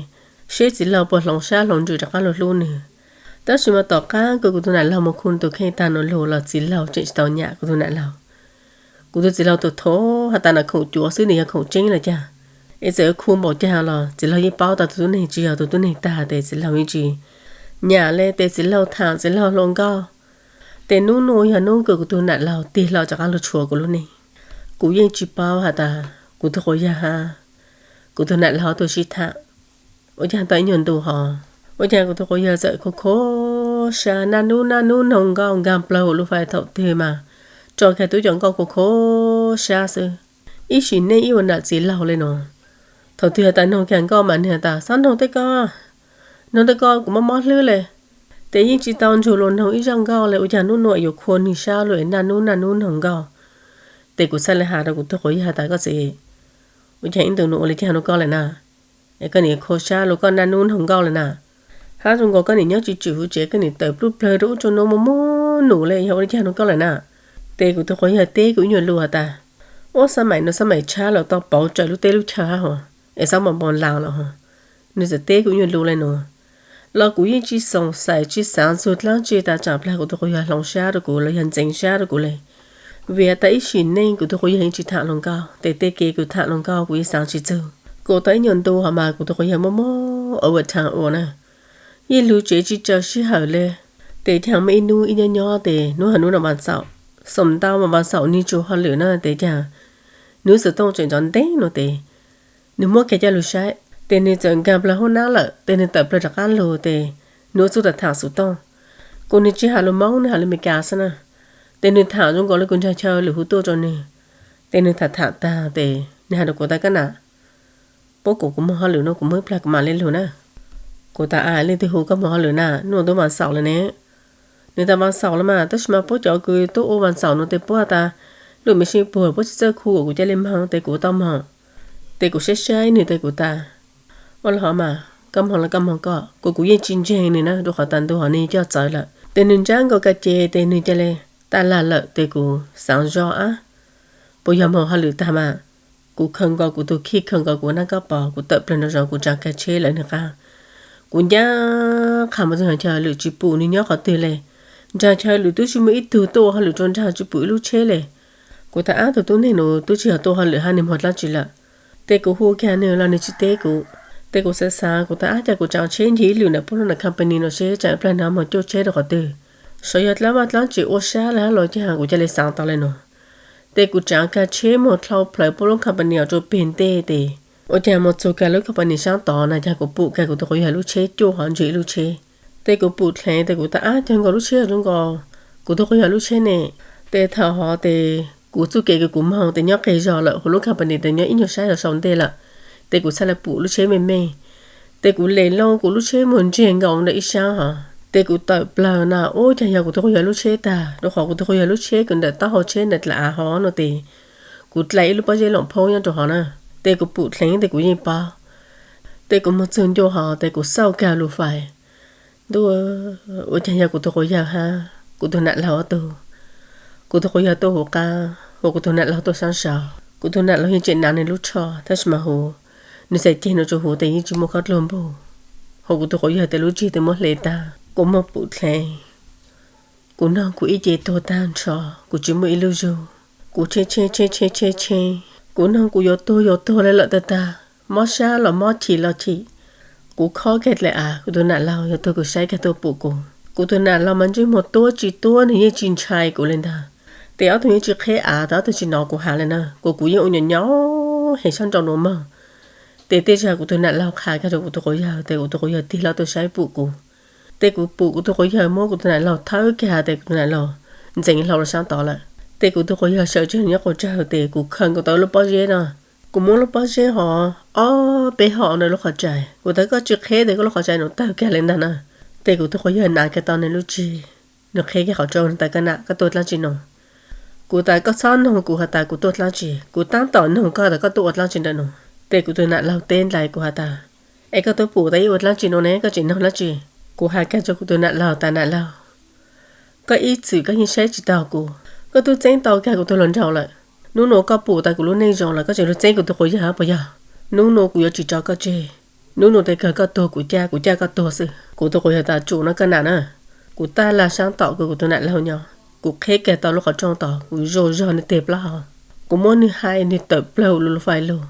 seb txiv laug puas hloov sab hloov ntsws rov qaab lug hlub nwg. Tab sis mas tom qaab kws kuv tug nam laug moog khu nwg tug kheej tag nuav lug los txiv laug tseem tsis tau nyam kuv tug nam laug. Kuv tug txiv laug tug thov has tas nws khoom cuav xwb, nws yog khoom tseeb los caag, es txawm khu npaum caag los txiv laug yeej paub tas tug tub neeg tsis yog tug tub neeg tag tes txiv laug yeej tsis nyam le tes txiv laug tham txiv laug hluas nkauj. Tes nub nuav yog nub kws kuv tug nam laug tig hlo rov qaab lug tshuav kuv lub neej. Kuv yeej tsis paub has tas kuv tug quas yawg hab kuv tug nam laug ob tug sib tham. Ua caag tau ib nyuag ntu hov, ua caag kuv tug quas yawg txawm kho kho sab, naj nub naj nub noog nkauj nkaag plawg huv lub fais thaum twg mas tso kag tub cov nkauj kho kho sab xwb. Ib sim neej ib ua nam txiv laug le nuav, thaum twg has tas noog kag nkauj mas nwg has tas txhob noog tej ko, noog tej ko kuv mob mob hlwb le. Tes yeej tsis tau nrug luas noog ib zaaj nkauj le, ua caag nub nuav yuav kho nwg sab lug es naj nub naj nub noog nkauj. Tes kuv txhaj le has rua kuv tug quas yawg tas koj txiv, ua caag ib ntu nuav ua le caag rua koj le na, es koj nim kho sab lug koj naj nub noog nkauj le na. Hab zoo nkaus koj nim nyob tsis tswm huv tsev, koj nim tawm pluj plawg rua ub rua nuav muaj muaj num le, yog ua le caag rua koj le na. Tes kuv tug quas yawg teb kuv ib nyuag lug has tas, ua xab maim nuav xab maim tshab lawm, tau pauv tsawm lub teb lub chaw hab hov, es xab npau npau laas lawm hov. Nwg txawm teb kuv ib nyuag lug le nuav, los kuv yeej tsis xoom xais tsis xaav txug dlaab tsi tas tsaam plag kuv tug quas yawg hloov sab rua kuv los yog ntxeev sab rua kuv le. Vim has tas ib sim neej kuv tug quas yawg yeej tsis tham hluas nkauj, tes tej kev kws tham hluas nkauj kuv yeej xaav tsis txug. Kuas tau ib nyuag ntu hov mas kuv tug quas yawg muaj muaj overtime ua na, yeej lug tsev tsis tsaws sij hawm le. Tes caag muaj ib nub ib nyob nyob tes nub hov nub nuav vas xaum, xoom ntau mas vas xaum nwg tsuas hauj lwm na tes caag nwg xuv tooj tseem ntov nteeg nuav tes nwg muab kag coj lug saib, tes nwg txawm nkaag plawg hoob nab lawm tes nwg tawm plawg rov qaab lug tes nwg ua txuj tham tham xuv tooj. Kuas nwg tsis has lug Moob, nwg has lug Amelikas xwb na. Tes nwg tham zoo nkaus le kuv nraag chaw lwm huv tuaj rua nwg. Tes nwg tham tham taag tes nwg has rua kuv tas koj nam, puab kuas kuv moog hauj lwm nuav kuv moog ib plag kuv maam le lug na. Kuv tas a, leej twg hu koj moog hauj lwm na, nub tub vas xaum le ne? Nwg tas vas xaum le mas, tab sis mas puab cov kws tub ua vas xaum nuav tes puab tas Lub me sib puag puab tsis txawj khu kuv cia li moog tes kuv tau moog. Tes kuv saib saib nwg tes kuv tas, ua le hov mas koj moog le koj moog koj, kuv kuv yeej tsis ntseeg nwg na, rua qhov tas ntu hov nwg coj txawv lawm. Tes nwg ntsab nkaus ka ces tes nwg ca le tas lag lawm tes kuv xaav zog ab, puas yog moog hauj lwm tag mas. Kuv khaws nkaus kuv tug khij, khaws nkaus kuv naj kab pos, kuv tawm plawg nraag zoov kuv tsaav kag tsheb lawm nwg qab. Kuv ncaj qha moog txug nraag chaw hauj lwm tsis pum nwg nyob qhov twg le. Nraag chaw hauj lwm tub tsis muaj ib tug tuaj ua hauj lwm rua nraag, tsis pum ib lub tsheb le. Kuv tas ab, tug tub neeg nuav tub tsis yog tuaj hauj lwm hab nwg moog dlaab tsi lawm. Tes kuv hu kag nwg los nwg tsis teb kuv. Tes kuv xaav xaav kuv tas ab, cas kuv tsaav tsheb ncig ib lwm ntawm puab lub ntawm company no seb tsam ib plag nwg moog cuaj tsheb rua qhov twg, sav yog dlaab vaj dlaab tsi ua sab le hab los cas kuv ca le xaav tau le nuav. Tes kuv tsaav kag tsheb moog dlhau plawg puab lub company os rua peg ntej tes ua cas moog txug kag lub company saab tod na, cas kuv pum kag kuv tug quas yawg lub tsheb cuaj hov ntsis ib lub tsheb. Tes kuv pum dleev tes kuv tas ab, cas nkaus lub tsheb zoo nkaus kuv tug quas yawg lub tsheb ne. Tes thaum hov tes kuv txuj kev kws kuv moog tes nyob qeg zog lawm, huv lub company tes nyob ib nyuag sab zog sau ntej lawm. Tes kuv txhaj le pum lub tsheb meej meej. Tes kuv le loo kuv lub tsheb moog ntseg nkaus ntawm ib sab hov. Tes kuv tawm plawg na, ua cas yog kuv tug quas yawg lub tsheb tag, rua qhov kuv tug quas yawg lub tsheb kws ntawm taub hau tsheb ntawm dlav av hov no tes kuv dlai ib lub pob zeb loos phaub nyob rua hov na. Tes kuv pum dleev tes kuv yeej paub. Tes kuv moog txug ncua hov tes kuv xauj kag lus fais. Ntuj, ua cas yog kuv tug quas yawg hab kuv tug nam laug ob tug. Kuv tug quas yawg tuaj huv qab, huv kuv tug nam laug tuaj saab sau. Kuv tug nam laug yeej tseem nav nwg lub tsho tab sis mas huv, nwg txhais ceg nuav tsuas huv tes yeej tsis muaj khob dluag npug. Huv kuv tug quas yawg tes lub ntsig tes muab hle tag, kuv moog pum dleev. Kuv noog kuv ib ce tuag tag nrho, kuv tsis muaj ib lub zug. Kuv tshee tshee tshee tshee tshee tshee, kuv noog kuv yuav tuag yuav tuag le lawm tag tag, mob sab los mob chim los chim. Kuv khob kag dlai av, kuv tug nam laug yuav tuag kuv saib kag tuaj pum kuv. Kuv tug nam laug mas ntsej muag tuab tsis tuab, nwg yeej tsis ntshai kuv le ntag. Tes ob tug yeej tsis qheb av, tes ob tug tsis nov kuv has le na, kuas kuv yeej ua nyuam nyob heev sab nraud nuav moog. Tes tej zag kuv tug nam laug qha kag rua kuv tug quas yawg, tes kuv tug quas yawg tig hlo tuaj saib pum kuv. Tes kuv pum kuv tug quas yawg muab kuv tug nam laug thawb kag tes kuv tug nam laug ntxeev hlo rua saab tod lawm. Tes kuv tug quas yawg sawv tseg nyob quas tsawg tes kuv khaws nkaus tau lub pob zeb no. Kuv muab lub pob zeb hov ob peb hom ntawm lub qhov rais, kuv tas koj tsis qheb tes koj lub qhov rais nuav tawg kag le ntag na. Tes kuv tug quas yawg nav kag tau nwg lub tsig, nwg qheb kag qhov rooj tas koj nam koj tuaj dlaab tsi no. Kuv tas koj txhob noog kuv has tas kuv tuaj dlaab tsi, kuv taab tom noog koj tas koj tuaj ua dlaab tsi ntawm no. Tes kuv tug nam laug teb nrug kuv has tas, es koj tuaj pum tas ib ua dlaab tsi no ne, koj tseem noog dlaab tsi? Kuv has kag rua kuv tug nam laug tas nam laug, koj ib txwm koj yeej saib tsis taug kuv, koj tub txeeb tau kag kuv tug hluas nraug lawm. Nub nua koj pum tas kuv lub neej zoo lawm koj tseem lug txeeb kuv tug quas yawg puas yog? Nub nua kuv yuav tsis tso koj tseg. Nub nua tes kawg koj tuag kuv caj, kuv caj koj tuag xwb. Kuv tug quas yawg tas tsum no koj nam na. Kuv taj lag saab tom kws kuv tug nam laug nyob, kuv qheb kag tau lub qhov rooj tod, kuv zoo zog nwg teg plaub hau. Kuv muab nwg hais nwg tawm plawg ua lus fais lug.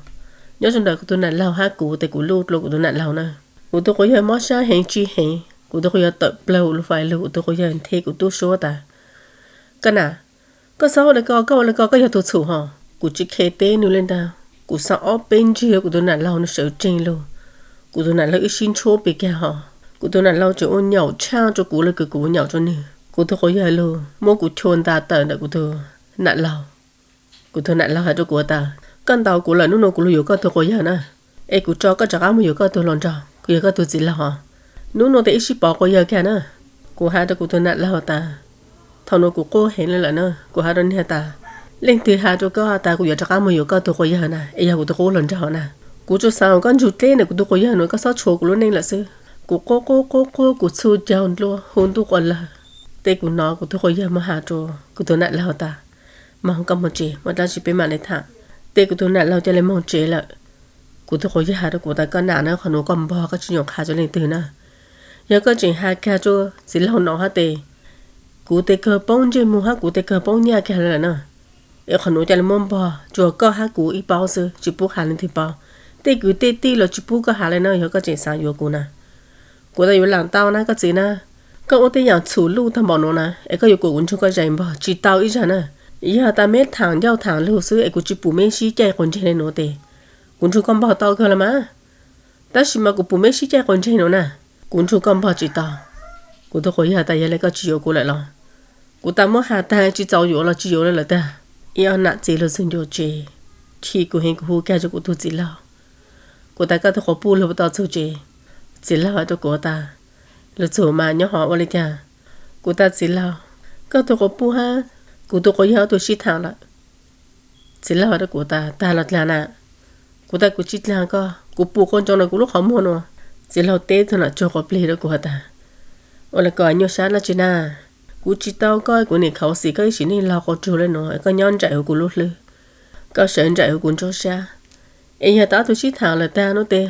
Nyob zoo ntawm kuv tug nam laug hab kuv tes kuv luj dlua kuv tug nam laug na. Kuv tug quas yawg mob sab heev tsis heev, kuv tug quas yawg tawm plawg ua lus fais lug, kuv tug quas yawg nthe kuv tub suab tas, koj nam, koj txhob ua le ko, koj ua le ko koj yog tug txhum hos. Kuv tsis khe teb nwg le ntag, kuv xaav ob peb ntsig kuv tug nam laug nwg sawv tsees lug. Kuv tug nam laug wb sib ntshuab pes kag hos, kuv tug nam laug tseem ua nyaum tshaj rua kuv le kws kuv ua nyaum rua nwg. Kuv tug quas yawg lug muab kuv chua nta tawm ntawm kuv tug nam laug. Kuv tug nam laug has rua kuv tas, koj ntaus kuv lawm, nub nua kuv lug yuav koj tug quas yawg na, es kuv tso koj rov qab moog yuav koj tug hluas nraug, kuv yog koj tug txiv laug hos. Nub nua tes wb sib pov quas yawg kag na. Kuv has rua kuv tug nam laug tas, thaum nuav kuv quaj heev le lawm na, kuv has rua nwg has tas, leej twg has rua koj tas kuv yuav rov qab moog yuav koj tug quas yawg na es yog kuv tug qub hluas nraug na? Kuv tsuas xaav koj ntsug dleb ntawm kuv tug quas yawg nuav, koj txhob tshuav kuv lub neej lawm xwb. Kuv quaj quaj quaj quaj kuv txhua caug nplua hu ntuj quas lawg. Tes kuv nov kuv tug quas yawg moog has rua kuv tug nam laug tas, moog koj moog tsev, muaj dlaab tsi peb mam le tham. Tes kuv tug nam laug ca le moog tsev lawm. Kuv tug quas yawg has rua kuv tas, koj nam na, qhov nuav koj npog, koj tsis nyuam qha rua leej twg na. Yog koj tseem has kag rua txiv laug nov hab tes kuv tes kawg poob ntsej muag hab kuv tes kawg poob nyaj kag le lawm na. Es qhov nuav ca le muab npog, tsuas koj hab kuv ib paub xwb, tsis pub has leej twg paub. Tej kwv tej tij los tsis pub koj has le na, yog koj tseem xav yuav kuv na. Kuv tas yuav lam tau na koj txiv na, koj ua tej yaam txhum luj tag npaum nuav na, es koj yuav kuas kuv nrug koj zais npog tsis tau ib zag na. Yog tas meb thaam ncauj thaam lug xwb es kuv tsis pum meb sib caij quas ntseg le nuav tes kuv nrug koj npog tau kawg los mas. Tab sis mas kuv pum meb sib caij quas ntseg nuav na, kuv nrug koj npog tsis tau. Kuv tug quas yawg tas, yog le koj tsis yuav kuv lawm los? Kuv tas muab has tag tsis txaus yuav los tsis yuav le lawm tag. Ib ob nam txiv lug txug ncua tsev, chim kuv heev kuv hu kag rua kuv tug txiv laug. Kuv tas koj tug quas puj lug puas tau txug tsev? Txiv laug has rua kuv tas, lug txug mas nyob hov ua le caag? Kuv tas txiv laug, koj tug quas puj hab kuv tug quas yawg ob tug sib thaam lawm. Txiv laug hais rau kuv tas, tag los dlag na? Kuv tas, kuv tsis dlag koj, kuv pum qau ntsoov ntawm kuv lub qhov muag no. Txiv laug teb tug nom tsug quav plig rau kuv has tas, ua li ko nyuaj sab dab tsi na? Kuv tsis tau koj, kuv nim khaus xim koj ib sim neej laug qau tsug le no, koj nyob nraim huv kuv lub hlwb, koj sawv nraim huv kuv ntsuab sab. Es yog tas ob tug sib tham lawm tag no tes,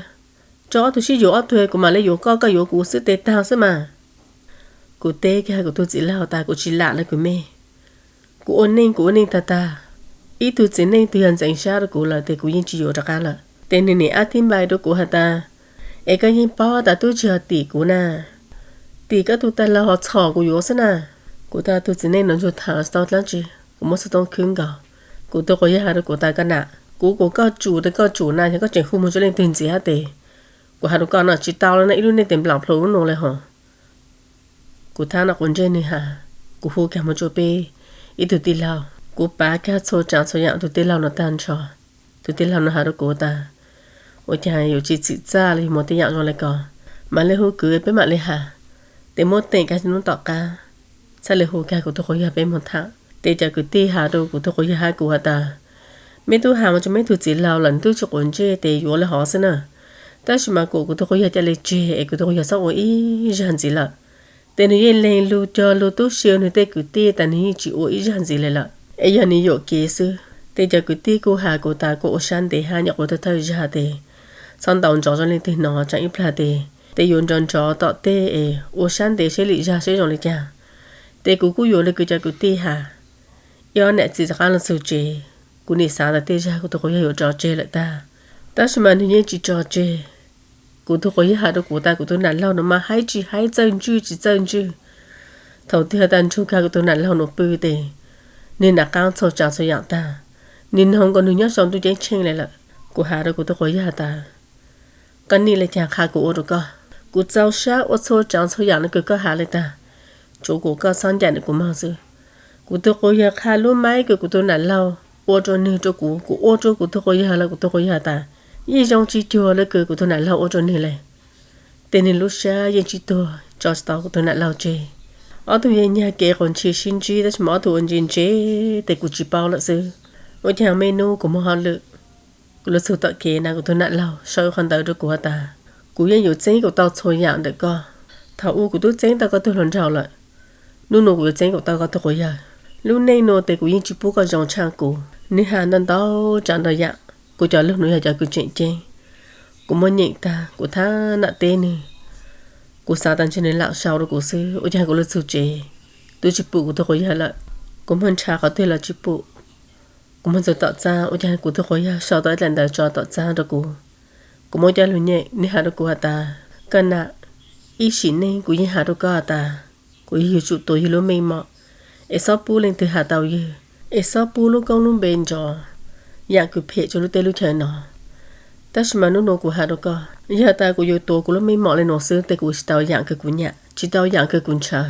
tso ob tug sib yuav ob tug, kuv mam li yuav koj, koj yuav kuv xwb tes tag xwb mas. Kuv teb kiag kuv tug txiv laug tas, kuv tsis lam li kuv me. Kuv ua neej, kuv ua neej tag tag, ib tug txiv neej twg yog ntxeev sab rau kuv lawm tes kuv yeej tsis yuav rov qab lawm. Tes nws nim ab thib npai rau kuv has tas, es koj yeej paub tas tub tsis yog tim kuv na, tim koj tug tais laug ho txhom kuv yuav xwb na. Kuv tas, tug txiv neej no ntsuag tham tsis tau dlaab tsi, kuv muab xov tooj khwb nkaus. Kuv tug quas yawg has rau kuv tas, koj nam, kuv kuas koj tsum tes koj tsum na, yog koj tseem hu moog rua leej twg ntxiv hab tes kuv has rua koj no tsis tau le na, ib lub neej tes nplaam plhu lub nuav le hos. Kuv thab no quas ntsej nwg has, kuv hu kag moog rua peb ib tug tij laug, kuv pav kag txhua tsaav txhua yaam tug tij laug no tag nrho. Tug tij laug no has rua kuv tas, ua caag yuav tsis txim txaj le yug moog tej yaam zoo le ko, mam le hu kwv peb mam le has, tes muab teem kag hnub tom qaab, txhaj le hu kag kuv tug quas yawg peb moog tham. Tes cov kwv tij has rua kuv tug quas yawg hab kuv has tas, meb tub has moog rua meb tug txiv laug lawm, nws tub tsis quav ntsej tes yuav le hov xwb na. Tab sis mas kuas kuv tug quas yawg ca le tseg es kuv tug quas yawg xob ua ib zag ntxiv lawm. Tes nwg yeej leeg lug cog lug tub si nwg tej kwv tij tas nwg yeej tsis ua ib zag ntxiv le lawm, es yog nwg yuam kev xwb. Tes cov kwv tij kuj has kuv tas, kuas ua sab ntev hab nyuam qhuav thawj thawj zag tes txhob ntaus nrov zoo leej twg nov, tsaam ib plag tes, tes yuav nrov nrov tom tej es ua sab ntev seb lim zag seb zoo le caag. Tes kuv kuj yuav le kws cov kwv tij has, ib ob nam txiv rov qaab lug txug tsev. Kuv nim xaav tas tej zag kuv tug quas yawg yuav tso tseg lawm tag, tab sis mas nwg yeej tsis tso tseg. Kuv tug quas yawg has rua kuv tas, kuv tug nam laug nuav mas haib tsis haib, txawj ntswj tsis txawj ntswj. Thaum twg has tas nrug kag kuv tug nam laug nuav pw tes nwg nam qaab txhua tsaav txhua yaam tag, nwg noog nkaus nwg nyob sau ntuj ceeb tsheej le lawm. Kuv has rua kuv tug quas yawg tas, koj nij le caag qha kuv ua rua koj, kuv txaus sab ua txhua tsaav txhua yaam le kws koj has le tag, tsuav kuas koj xob ncaim ntawm kuv moog xwb. Kuv tug quas yawg qha lub maib kws kuv tug nam laug ua rua nwg rua kuv, kuv ua rua kuv tug quas yawg lawm, kuv tug quas yawg tas, yeej zoo tsis cuag le kws kuv tug nam laug ua rua nwg le. Tes nwg lub sab yeej tsis tuag, tso tsis tau kuv tug nam laug tseg. Ob tug yeej nyag kev quas ntshis sib ntsib, tab sis mas ob tug ua ntse ntse tes kuv tsis paub lawm xwb. Ua caag me nub kuv moog hauj lwm, kuv lug txug tom kev na, kuv tug nam laug sau ib qho ntawv rua kuv has tas, kuv yeej yuav txeeb kuas tau txhua yaam ntawm koj. Thaum u kuv tub txeeb tau koj tug hluas nraug lawm, nub nua kuv yuav txeeb kuas tau koj tug quas yawg. Lub neej nua tes kuv yeej tsis pub koj zoo tshaaj kuv. Nwg has ntau ntau tsaav ntau yaam, kuv cov lug nuav yog cov kws tseem ceeb. Kuv muab nyeem tag kuv thab nam teb nwg, kuv xaav tas ntshe nwg lam sau rua kuv xwb, ua caag kuv lug txug tsev tub tsis pum kuv tug quas yawg lawm. Kuv muab nrhav qhov twg los tsis pum. Kuv moog txug tom txaab, ua caag kuv tug quas yawg sau tau ib dlaim ntawv tso tom txaab rua kuv. Kuv muab coj lug nyeem, nwg has rua kuv has tas, koj nam, ib sim neej kuv yeej has rua koj has tas, kuv yug yug tsum tuav yug lub meej mom, es xob pub leej twg has tau yug, es xob pub lub koob lub npe nrov, yaam kws phem rua lub teb lub chaw no. Tab sis mas nub nua kuv has rua koj, yog tas kuv yuav tuav kuv lub meej mom le nuav xwb tes kuv tsis tau yaam kws kuv nyam, tsis tau yaam kws kuv ntshaw.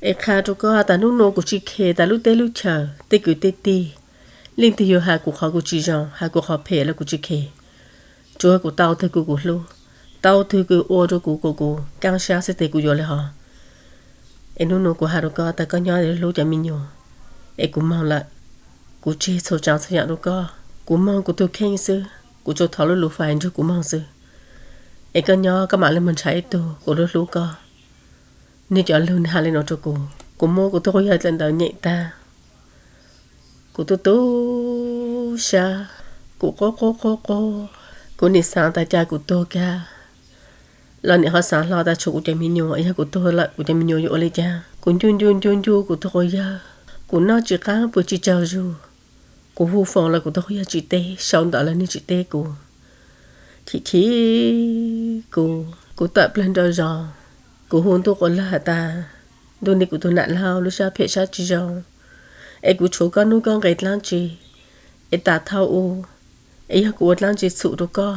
Es qha rua koj tas nub nua kuv tsis khes tas lub teb lub chaw tej kwv tej tij, leej twg yuav has kuv qhov kws tsis zoo, has kuv qhov phem los kuv tsis khes. Tsuav kuv tau tug kws kuv hlub, tau tug kws ua rua kuv kuas kuv kaab sab xwb tes kuv yuav le hov. Es nub nua kuv has rua koj tas koj nyob hlub cov me nyuam, es kuv moog lawm. Kuv tseg txhua tsaav txhua yaam rua koj, kuv moog kuv tug kheej xwb, kuv tsuas thov lub lus fais nrug kuv moog xwb. Es koj nyob koj mam le moog nrhav ib tug kuv lub hlub koj. Nwg cov lug nwg has le nuav rua kuv, kuv muab kuv tug quas yawg dlaim ntawv nyeem tag, kuv tu tu sab, kuv quaj quaj quaj quaj, kuv nim xaav tas cas kuv tuag kag, los nim qhov xaav hlo tas tshuav kuv cov me nyuam, yog kuv tuag lawm kuv cov me nyuam yuav ua le caag. Kuv ncu ncu ncu ncu kuv tug quas yawg, kuv noj tsis qaab pw tsis tsaug zug. Kuv hu foos los kuv tug quas yawg tsis teb, sau ntawv los nwg tsis teb kuv. Chim chim kuv, kuv tawm plawg nrau zog, kuv hu ntuj quas laug has tas, ntuj nti kuv tug nam laug lub sab phem sab tsis zoo, es kuv tshuav koj nuj koj nqes dlaab tsi, es tas thaum u, es yog kuv ua dlaab tsi txhum rua koj,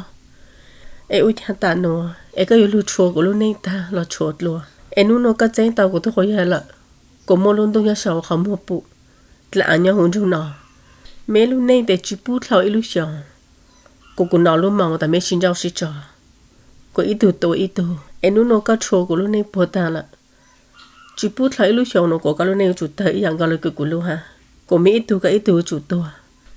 es ua caag tam nuav es koj yuav lug tshua kuv lub neej tag los tshuav dlua. Es nub nua koj txeeb tau kuv tug quas yawg lawm, kuas muaj lub ntuj nyob sau qhov muag pum, dlaab aav nyob huv nroog no. Meb lub neej tes tsis pub dlhau ib lub xyoos, kuas kuv nov lub moos tas meb sib nrauj sib tso, kuas ib tug tua ib tug. Es nub nua koj tshua kuv lub neej puag taag lawm, tsis pub dlhau ib lub xyoos nuav kuas koj lub neej yuav tsum tawg ib yaam nkaus le kws kuv lub hab, kuas meb ib tug koj ib tug yuav tsum tuag.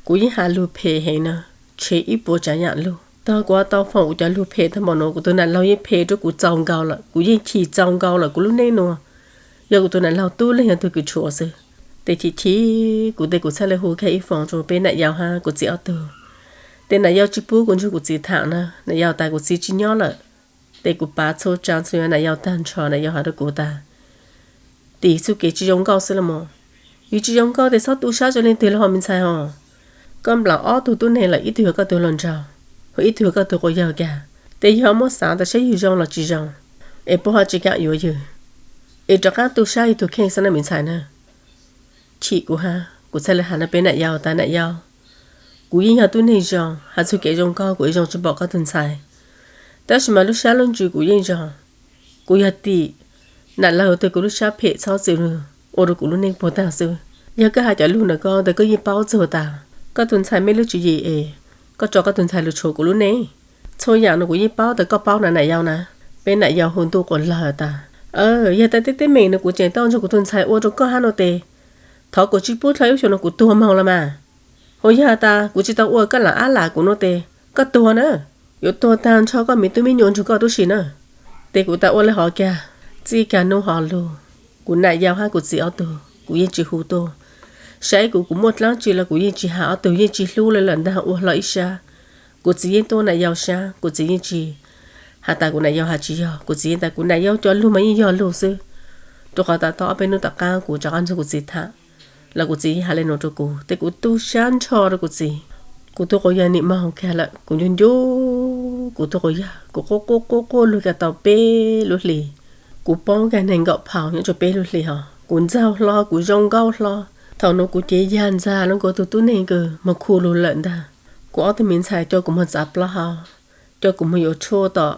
Kuv yeej has lug phem heev na, tshev ib puas tsav yaam lug. Tog kuv tau foom kuv cov lug phem tag npaum nuav, kuv tug nam laug yeej phem rua kuv txaus nkaus lawm, kuv yeej chim txaus nkaus lawm kuv lub neej nuav. Yog kuv tug nam laug tub leeg yog tug kws tshuav xwb. Tes chim chim kuv tes kuv txhaj le hu kiag ib foom rua peb nam yau hab kuv txiv ob tug. Tes nam yau tsi pub kuv nrug kuv txiv thaam na, nam yau tas kuv txiv tsi nyob lawm. Tes kuv pav txhua tsaa txhua nam yau tag nrho, nam yau has rua kuv tas, Tim txuj kev tsi zoo nkauj xwb los mas. Yus tsi zoo nkauj tes txhob tu sab rua leej twg los ho me ntxhais ho. Koj nplaam ob tug tub neeg lawm, ib tug yog koj tug hluas nraug, ho ib tug yog koj tug quas yawg kag. Tes yog muab xaav tas saib yug zoo los tsi zoo, es puab ho tsi kaam yuav yug, es rov qaab tu sab yug tug kheej xwb na me ntxhais na. Chim kuv hab, kuv txhaj le has rua peb nam yau tas nam yau, kuv yeej yog tub neeg zoo, has txug kev zoo nkauj kuv yeej zoo tsi npaum koj tug ntxhais. Tab sis mas lub sab lub ntsws kuv yeej zoo. Kuv yog tim nam laug tug, kuv lub sab phem txhob txwm ua rua kuv lub neej puag taag xwb. Yog koj has cov lug ntawm koj tes koj yeej paub txug tas koj tug ntxhais mej lub tswv yim es koj tso koj tug ntxhais lug tshuav kuv lub neej. Txhua yaam nuav kuv yeej paub tas koj paub na nam yau na. Peb nam yau hu ntuj quas lawg tas, yog tas tej teeb meem nuav kuv tseem tau nrug kuv tug ntxhais ua rua koj hab nuav tes, thov kuv tsi pub dlhau ib xyoos nuav kuv tuag moog los mas. Ho yog tas kuv tsi tau ua koj laam ab lam kuv nuav tes koj tuag na, yuav tuag taag nrho koj miv tub miv nyuam nrug koj tub si na. Tes kuv tas ua le hov kag, txij kag nub hov lug, kuv nam yau hab kuv txiv ob tug kuv yeej tsi hu tuaj. Saib kuv, kuv muaj dlaab tsi los kuv yeej tsi has, ob tug yeej tsi hlub le lawm ntaag, ua hlo ib sab. Kuv txiv yeej tuaj nam yau sab, kuv txiv yeej tsi has tas kuv nam yau has tsi yog, kuv txiv yeej tas kuv nam yau cov lug mas yeej yog lug xwb. Rua qhov tas tau ob peb nub tom qaab kuv rov qaab nrug kuv txiv thaam los kuv txiv yeej has le nuav rua kuv, tes kuv tu sab nrho rua kuv txiv. Kuv tug quas yawg nim moog kag lawm, kuv ncu ncu kuv tug quas yawg, kuv quaj quaj quaj quaj lug kag tau peb lub hlis. Kuv poob kag neeg nkaum phaus nyob rua peb lub hlis hov, kuv ntxaug hlo, kuv zoo nkauj hlo. Thaum nuav kuv cev yag ntxag lub nkaus tug tub neeg kws moog khu lug lawm ntaag. Kuv ob tug miv ntxhais coj kuv moog txav plaub hau, coj kuv moog yuav tshuaj tom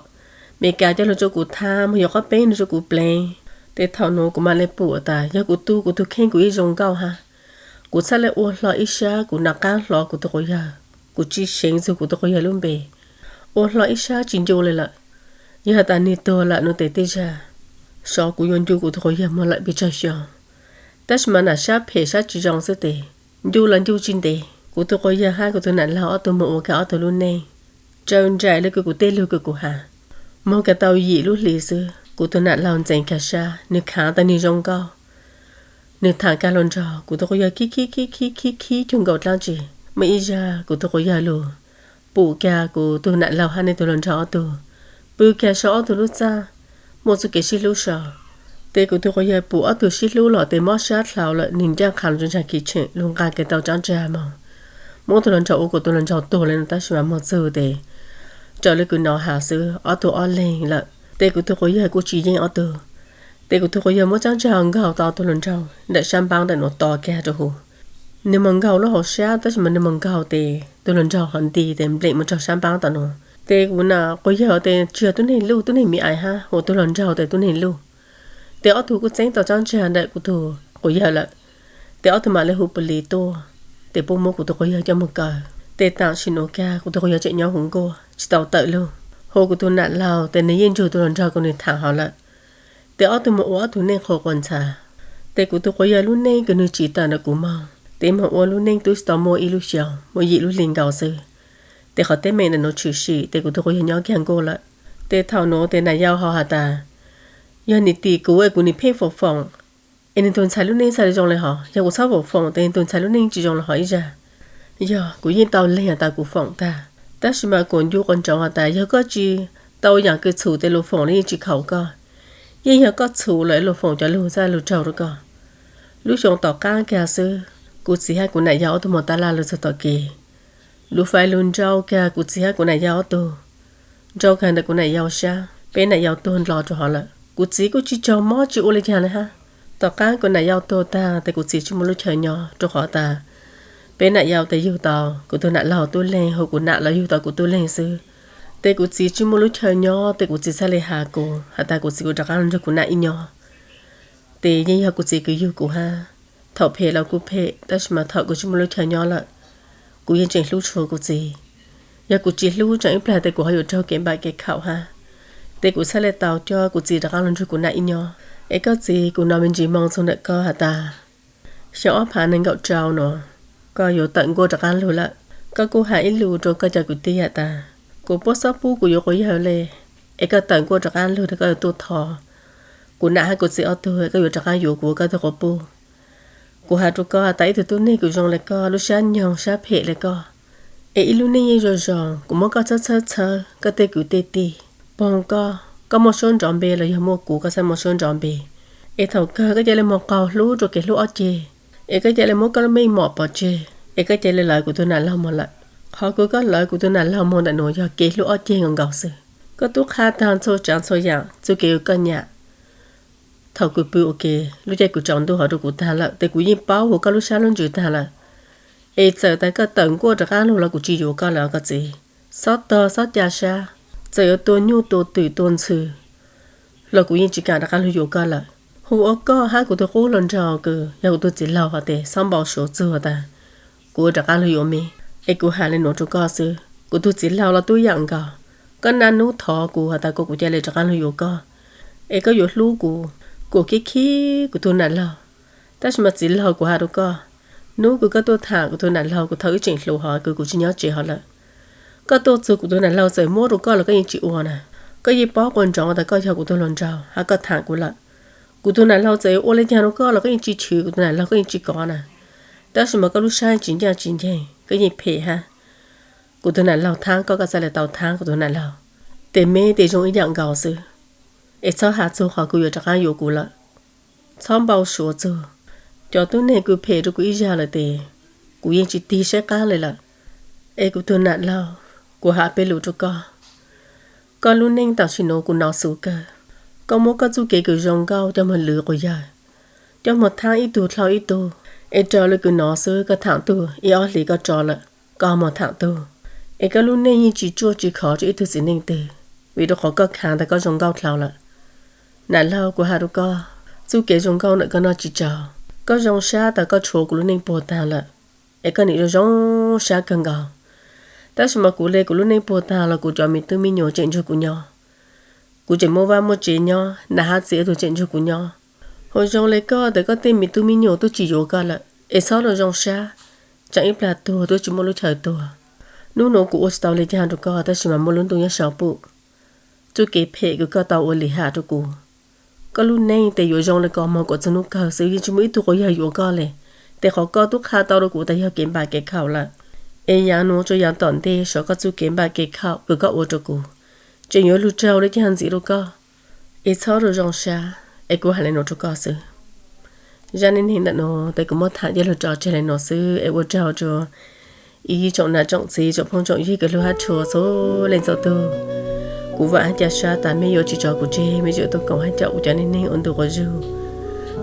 Meskas, coj lug rua kuv thaab, moog yuav qhob peeb lug rua kuv pleev. Tes thaum nuav kuv mam le pum tas yog kuv tu kuv tug kheej kuv yeej zoo nkauj hab. Kuv txhaj le ua hlo ib sab, kuv nam qaab hlo kuv tug quas yawg, kuv tsi seev txug kuv tug quas yawg lub npe, ua hlo ib sab tsi ncu le lawm. Yog has tas nwg tuag lawm nuav tes tej zag sov kuv yuav ncu kuv tug quas yawg moog lawm pes tsawg xyoo. Tab sis mas nam sab phem sab tsi zoo xwb tes ncu los ncu tsi ntev. Kuv tug quas yawg hab kuv tug nam laug ob tug moog ua kag ob tug lub neej, tsaws nraim le kws kuv tej lug kws kuv has. Moog kag tau yim lub hlis xwb, kuv tug nam laug ntxeev kag sab, nwg khaav tas nwg zoo nkauj. Nwg thaam kag hluas nraug, kuv tug quas yawg khib khib khib khib khib khib cuag nkaus dlaab tsi. Muaj ib zag kuv tug quas yawg lug pum kag kuv tug nam laug hab nwg tug hluas nraug ob tug pw kag sau ob tug lub txaj, muaj txuj kev sib hlub sau. Tes kuv tug quas yawg pum ob tug sib hlub los tes mob sab dlhau lawm, nwg ncaaj qha lug rua ntsa kis tsheem lug nqa kag tau tsaab ntsag moog, muab tug hluas nraug ua kuas tug hluas nraug tuag le nuav tab sis mas moog txug tes raws le kws nov has xwb, ob tug ob leeg lawm. Tes kuv tug quas yawg kuj tsi yeej ob tug. Tes kuv tug quas yawg muab tsaab ntsag nkaug tau tug hluas nraug ntawm sab npaab ntawm nuav tos kag rua huv. Nwg moog nkaug lub hauv sab tab sis mas nwg moog nkaug tes tug hluas nraug hov nti tes nplem moog raug sab npaab tom nuav. Tes kuv nam quas yawg tes tsi yog tub neeg luj, tub neeg miv ais hab, hu tug hluas nraug tes tub neeg luj. Tes ob tug kuj txeeb tau tsaab ntsag ntawm kuv tug quas yawg lawm. Tes ob tug mam le hu pus lis tuaj, tes puab muab kuv tug quas yawg coj moog kaw. Tes taam sim nuav kag kuv tug quas yawg tseem nyob huv nkuaj tsi tau tawm lug. Hu kuv tug nam laug tes nwg yeej nrug tug hluas nraug kws nwg thaam hov lawm. Tes ob tug moog ua ob tug neej qhuas quas ntxhas. Tes kuv tug quas yawg lub neej kws nwg tsim tawm ntawm kuv moog tes moog ua lub neej tub tsi tau muaj ib lub xyoos, muaj yim lub hli nkaus xwb. Tes qhov teeb meem ntawm nuav tshwm sim tes kuv tug quas yawg nyob kag nkuaj lawm. Tes thaum nuav tes nam yau ho has tas, yog nwg tim kuv es kuv nim pheej foom foom es nwg tug ntxhais lub neej txhaj le zoo le hov. Yog kuv txhob foom foom tes nwg tug ntxhais lub neej tsi zoo le hov ib zag. Yog kuv yeej tau leeg has tas kuv foom tag, tab sis mas kuas ncu quas nraud has tas yog koj tsi tau yaam kws txhum tes luas foom le yeej tsi khaus koj. Yeej yog koj txhum lawm luas foom cov lug txhaj lug raug rua koj. Lub xyoo tom qaab kag xwb, kuv txiv hab kuv nam yau ob tug moog taj laj lug txug tom kev. Lub fais lug nrau kag kuv txiv hab kuv nam yau ob tug, nrau kag ntawm kuv nam yau sab. Peb nam yau tuag ndlo rua hov lawm, kuv txiv kuj tsi raug mob tsi ua le caag le hab. Tom qaab kuv nam yau tuag tag tes kuv txiv tsi muaj lub chaw nyob rua qhov tas peb nam yau tes yug tau kuv tug nam laug tub leeg, hu kuv nam los yug tau kuv tub leeg xwb. Tes kuv txiv tsi muaj lub chaw nyob tes kuv txiv txhaj le has kuv has tas kuv txiv kuv rov qaab lug nrug kuv nam ib nyob. Tes yeej yog kuv txiv kws yug kuv hab. Thaum phem los kuj phem tab sis mas thaum kuv tsi muaj lub chaw nyob lawm, kuv yeej tseem hlub tshua kuv txiv. Yog kuv tsi hlub tseem ib plag tes kuv ho yuav raug kev npam kev khaum hab. Tes kuv txhaj le tau coj kuv txiv rov qaab lug nrug kuv nam ib nyob. Es koj txiv, kuv nov me ntsis moo txug ntawm koj has tas xyoo ob phav neeg nkaum rau nuav, koj yuav tawm nkuaj rov qab lug lawm. Koj kuj has ib lus rau koj cov kwv tij has tas, kuv puab xob pub kuv yuav quas yawg le, es koj tawm nkuaj rov qab lug, koj yuav tuaj thov kuv nam hab kuv txiv ob tug, koj yuav rov qab yuav kuv ua koj tug quas puj. Kuv has rau koj tas ib tug tub neeg kws zoo le koj, lub sab nyoog sab phem le koj, es ib lub neej yeej zoo zoo, kuv muab koj txhawb txhawb txhawb, koj tej kwv tej tij poog koj, koj muaj suab nrov npe los yog muaj kuv koj txhaj muaj suab nrov npe. Es thaum kawg koj ca le moog qaug hlub rua kev hlub ob ceg, es koj ca le muab koj lub meej mom pov tseg, es koj ca le lawv kuv tug nam laug moog lawm. Qhov kws koj lawv kuv tug nam laug moog ntawm nuav yog kev hlub ob ceg nkaus nkaus xwb. Koj tub qha taag txhua tsaav txhua yaam txuj kev kws koj nyam. Thaum kws pw ua ke, lub caij kws tsaus ntuj hov rua kuv taag lawm, tes kuv yeej paub huv koj lub sab lub ntsws taag lawm. Es txawm tas koj tawm nkuaj rov qab lug los kuv tsis yuav koj lawm koj txiv. Xob tog xob ca sab, txawm yuav tua nyuj tua twm tua ntxhw los kuv yeej tsis kam rov qab lug yuav koj lawm. Hu ua koj hab kuv tug qub hluas nraug kws yog kuv tug txiv laug hov tes xob npau suav txug tas kuv ua rov qab lug yuav me. Es kuv has le nuav rua koj xwb, kuv tug txiv laug los tub yaam nkaus. Koj naj nub thov kuv has tas kuv ca le rov qab lug yuav koj, es koj yuav hlub kuv, kuv khib khib kuv tug nam laug. Tab sis mas txiv laug kuv has rua koj, nub kws koj tuaj tham kuv tug nam laug kuv thaum wb tseem hluas hov kws kuv tsis nyob tsev hov lawm, koj tuaj txug kuv tug nam laug txawm muab rua koj los koj yeej tsis ua na. Koj yeej paub quas ntsoov tas koj yog kuv tug hluas nraug hab koj tham kuv lawm. Kuv tug nam laug txawm yuav ua le caag rua koj los koj yeej tsis chwv, kuv tug nam laug koj yeej tsis kov na. Tab sis mas koj lub sab tsis ncaaj tsis nceeg, koj yeej phem hab. Kuv tug nam laug thaab koj, koj txhaj le tau thaab kuv tug nam laug. Tes me tes zoo ib yaam nkaus xwb, es txhob has txug qhov kws yuav rov qab yuav kuv lawm. Txhob npau suav txug. Cov tub neeg kws phem rua kuv ib zag lawm tes kuv yeej tsis tig saib qab le lawm. Es kuv tug nam laug, kuv has peb lus rua koj. Koj lub neej tam sim nuav kuv nov xwv kawg. Koj muab koj txuj kev kws zoo nkauj coj moog lwv quas yawg, coj moog thaab ib tug dlhau ib tug, es raws le kws nov xwb, koj tham tug ib ob hlis koj tso lawm, koj moog tham tug, es koj lub neej yeej tsis tsuaj tsis khov rua ib tug txiv neej twg, vim rua qhov koj khaav tas koj zoo nkauj dlhau lawm. Nam laug, kuv has rua koj, txuj kev zoo nkauj ntawm koj noj tsis tsaug. Koj zoo sab tas koj tshuav kuv lub neej puag taag lawm, es koj nim zoo zoo sab kawg nkaus. Tab sis mas kuv le kuv lub neej puag taag los kuv cov me tub me nyuam tseem nrug kuv nyob. Kuv tseem muaj vaj muaj tsev nyob, nam hab txiv ob tug tseem nrug kuv nyob. Hu zoo le koj tes koj tej me tub me nyuam tub tsis yuav koj lawm, es txhob zoo zoo sab, tseem ib plag tuag tub tsis muaj lub chaw tuag. Nub nuav kuv ua tsis tau le caag rua koj, tab sis mas muaj lub ntuj nyob sau pum. Txuj kev phem kws koj tau ua lim ham rua kuv, koj lub neej tes yuav zoo le koj moog kuas txug nub kawg xwb, yeej tsis muaj ib tug quas yawg yuav koj le. Tes qhov koj tub qha tau rua kuv tas yog kev npam kev khaum lawm, es yaav nuav tsuas yaav tom ntej saib koj txuj kev npam kev khaum kws koj ua rua kuv, tseem yuav lug tsaug le caag ntxiv rua koj. Es txhob zoo zoo sab, es kuv has le nuav rua koj xwb. Zaj neej neeg ntawm nuav tes kuv muab tham coj lug tso tseg le nuav xwb, es ua tsaug rua ib tsoom nam tsoom txiv tsoom phooj tsoom ywg kws hlub hab tshua txhua leej txhua tug. Kuv vaam hab ca sab tas mej yuav tsis tso kuv tseg, mej yuav tuaj koom hab caum kuv cov neej neeg ua ntu quas zug.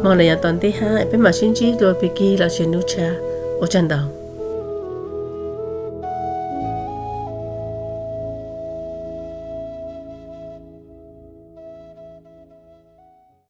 Moog le yaav tom ntej hab peb maam sib ntsib dlua pig kig los sis nub tshab. Ua tsaug ntau.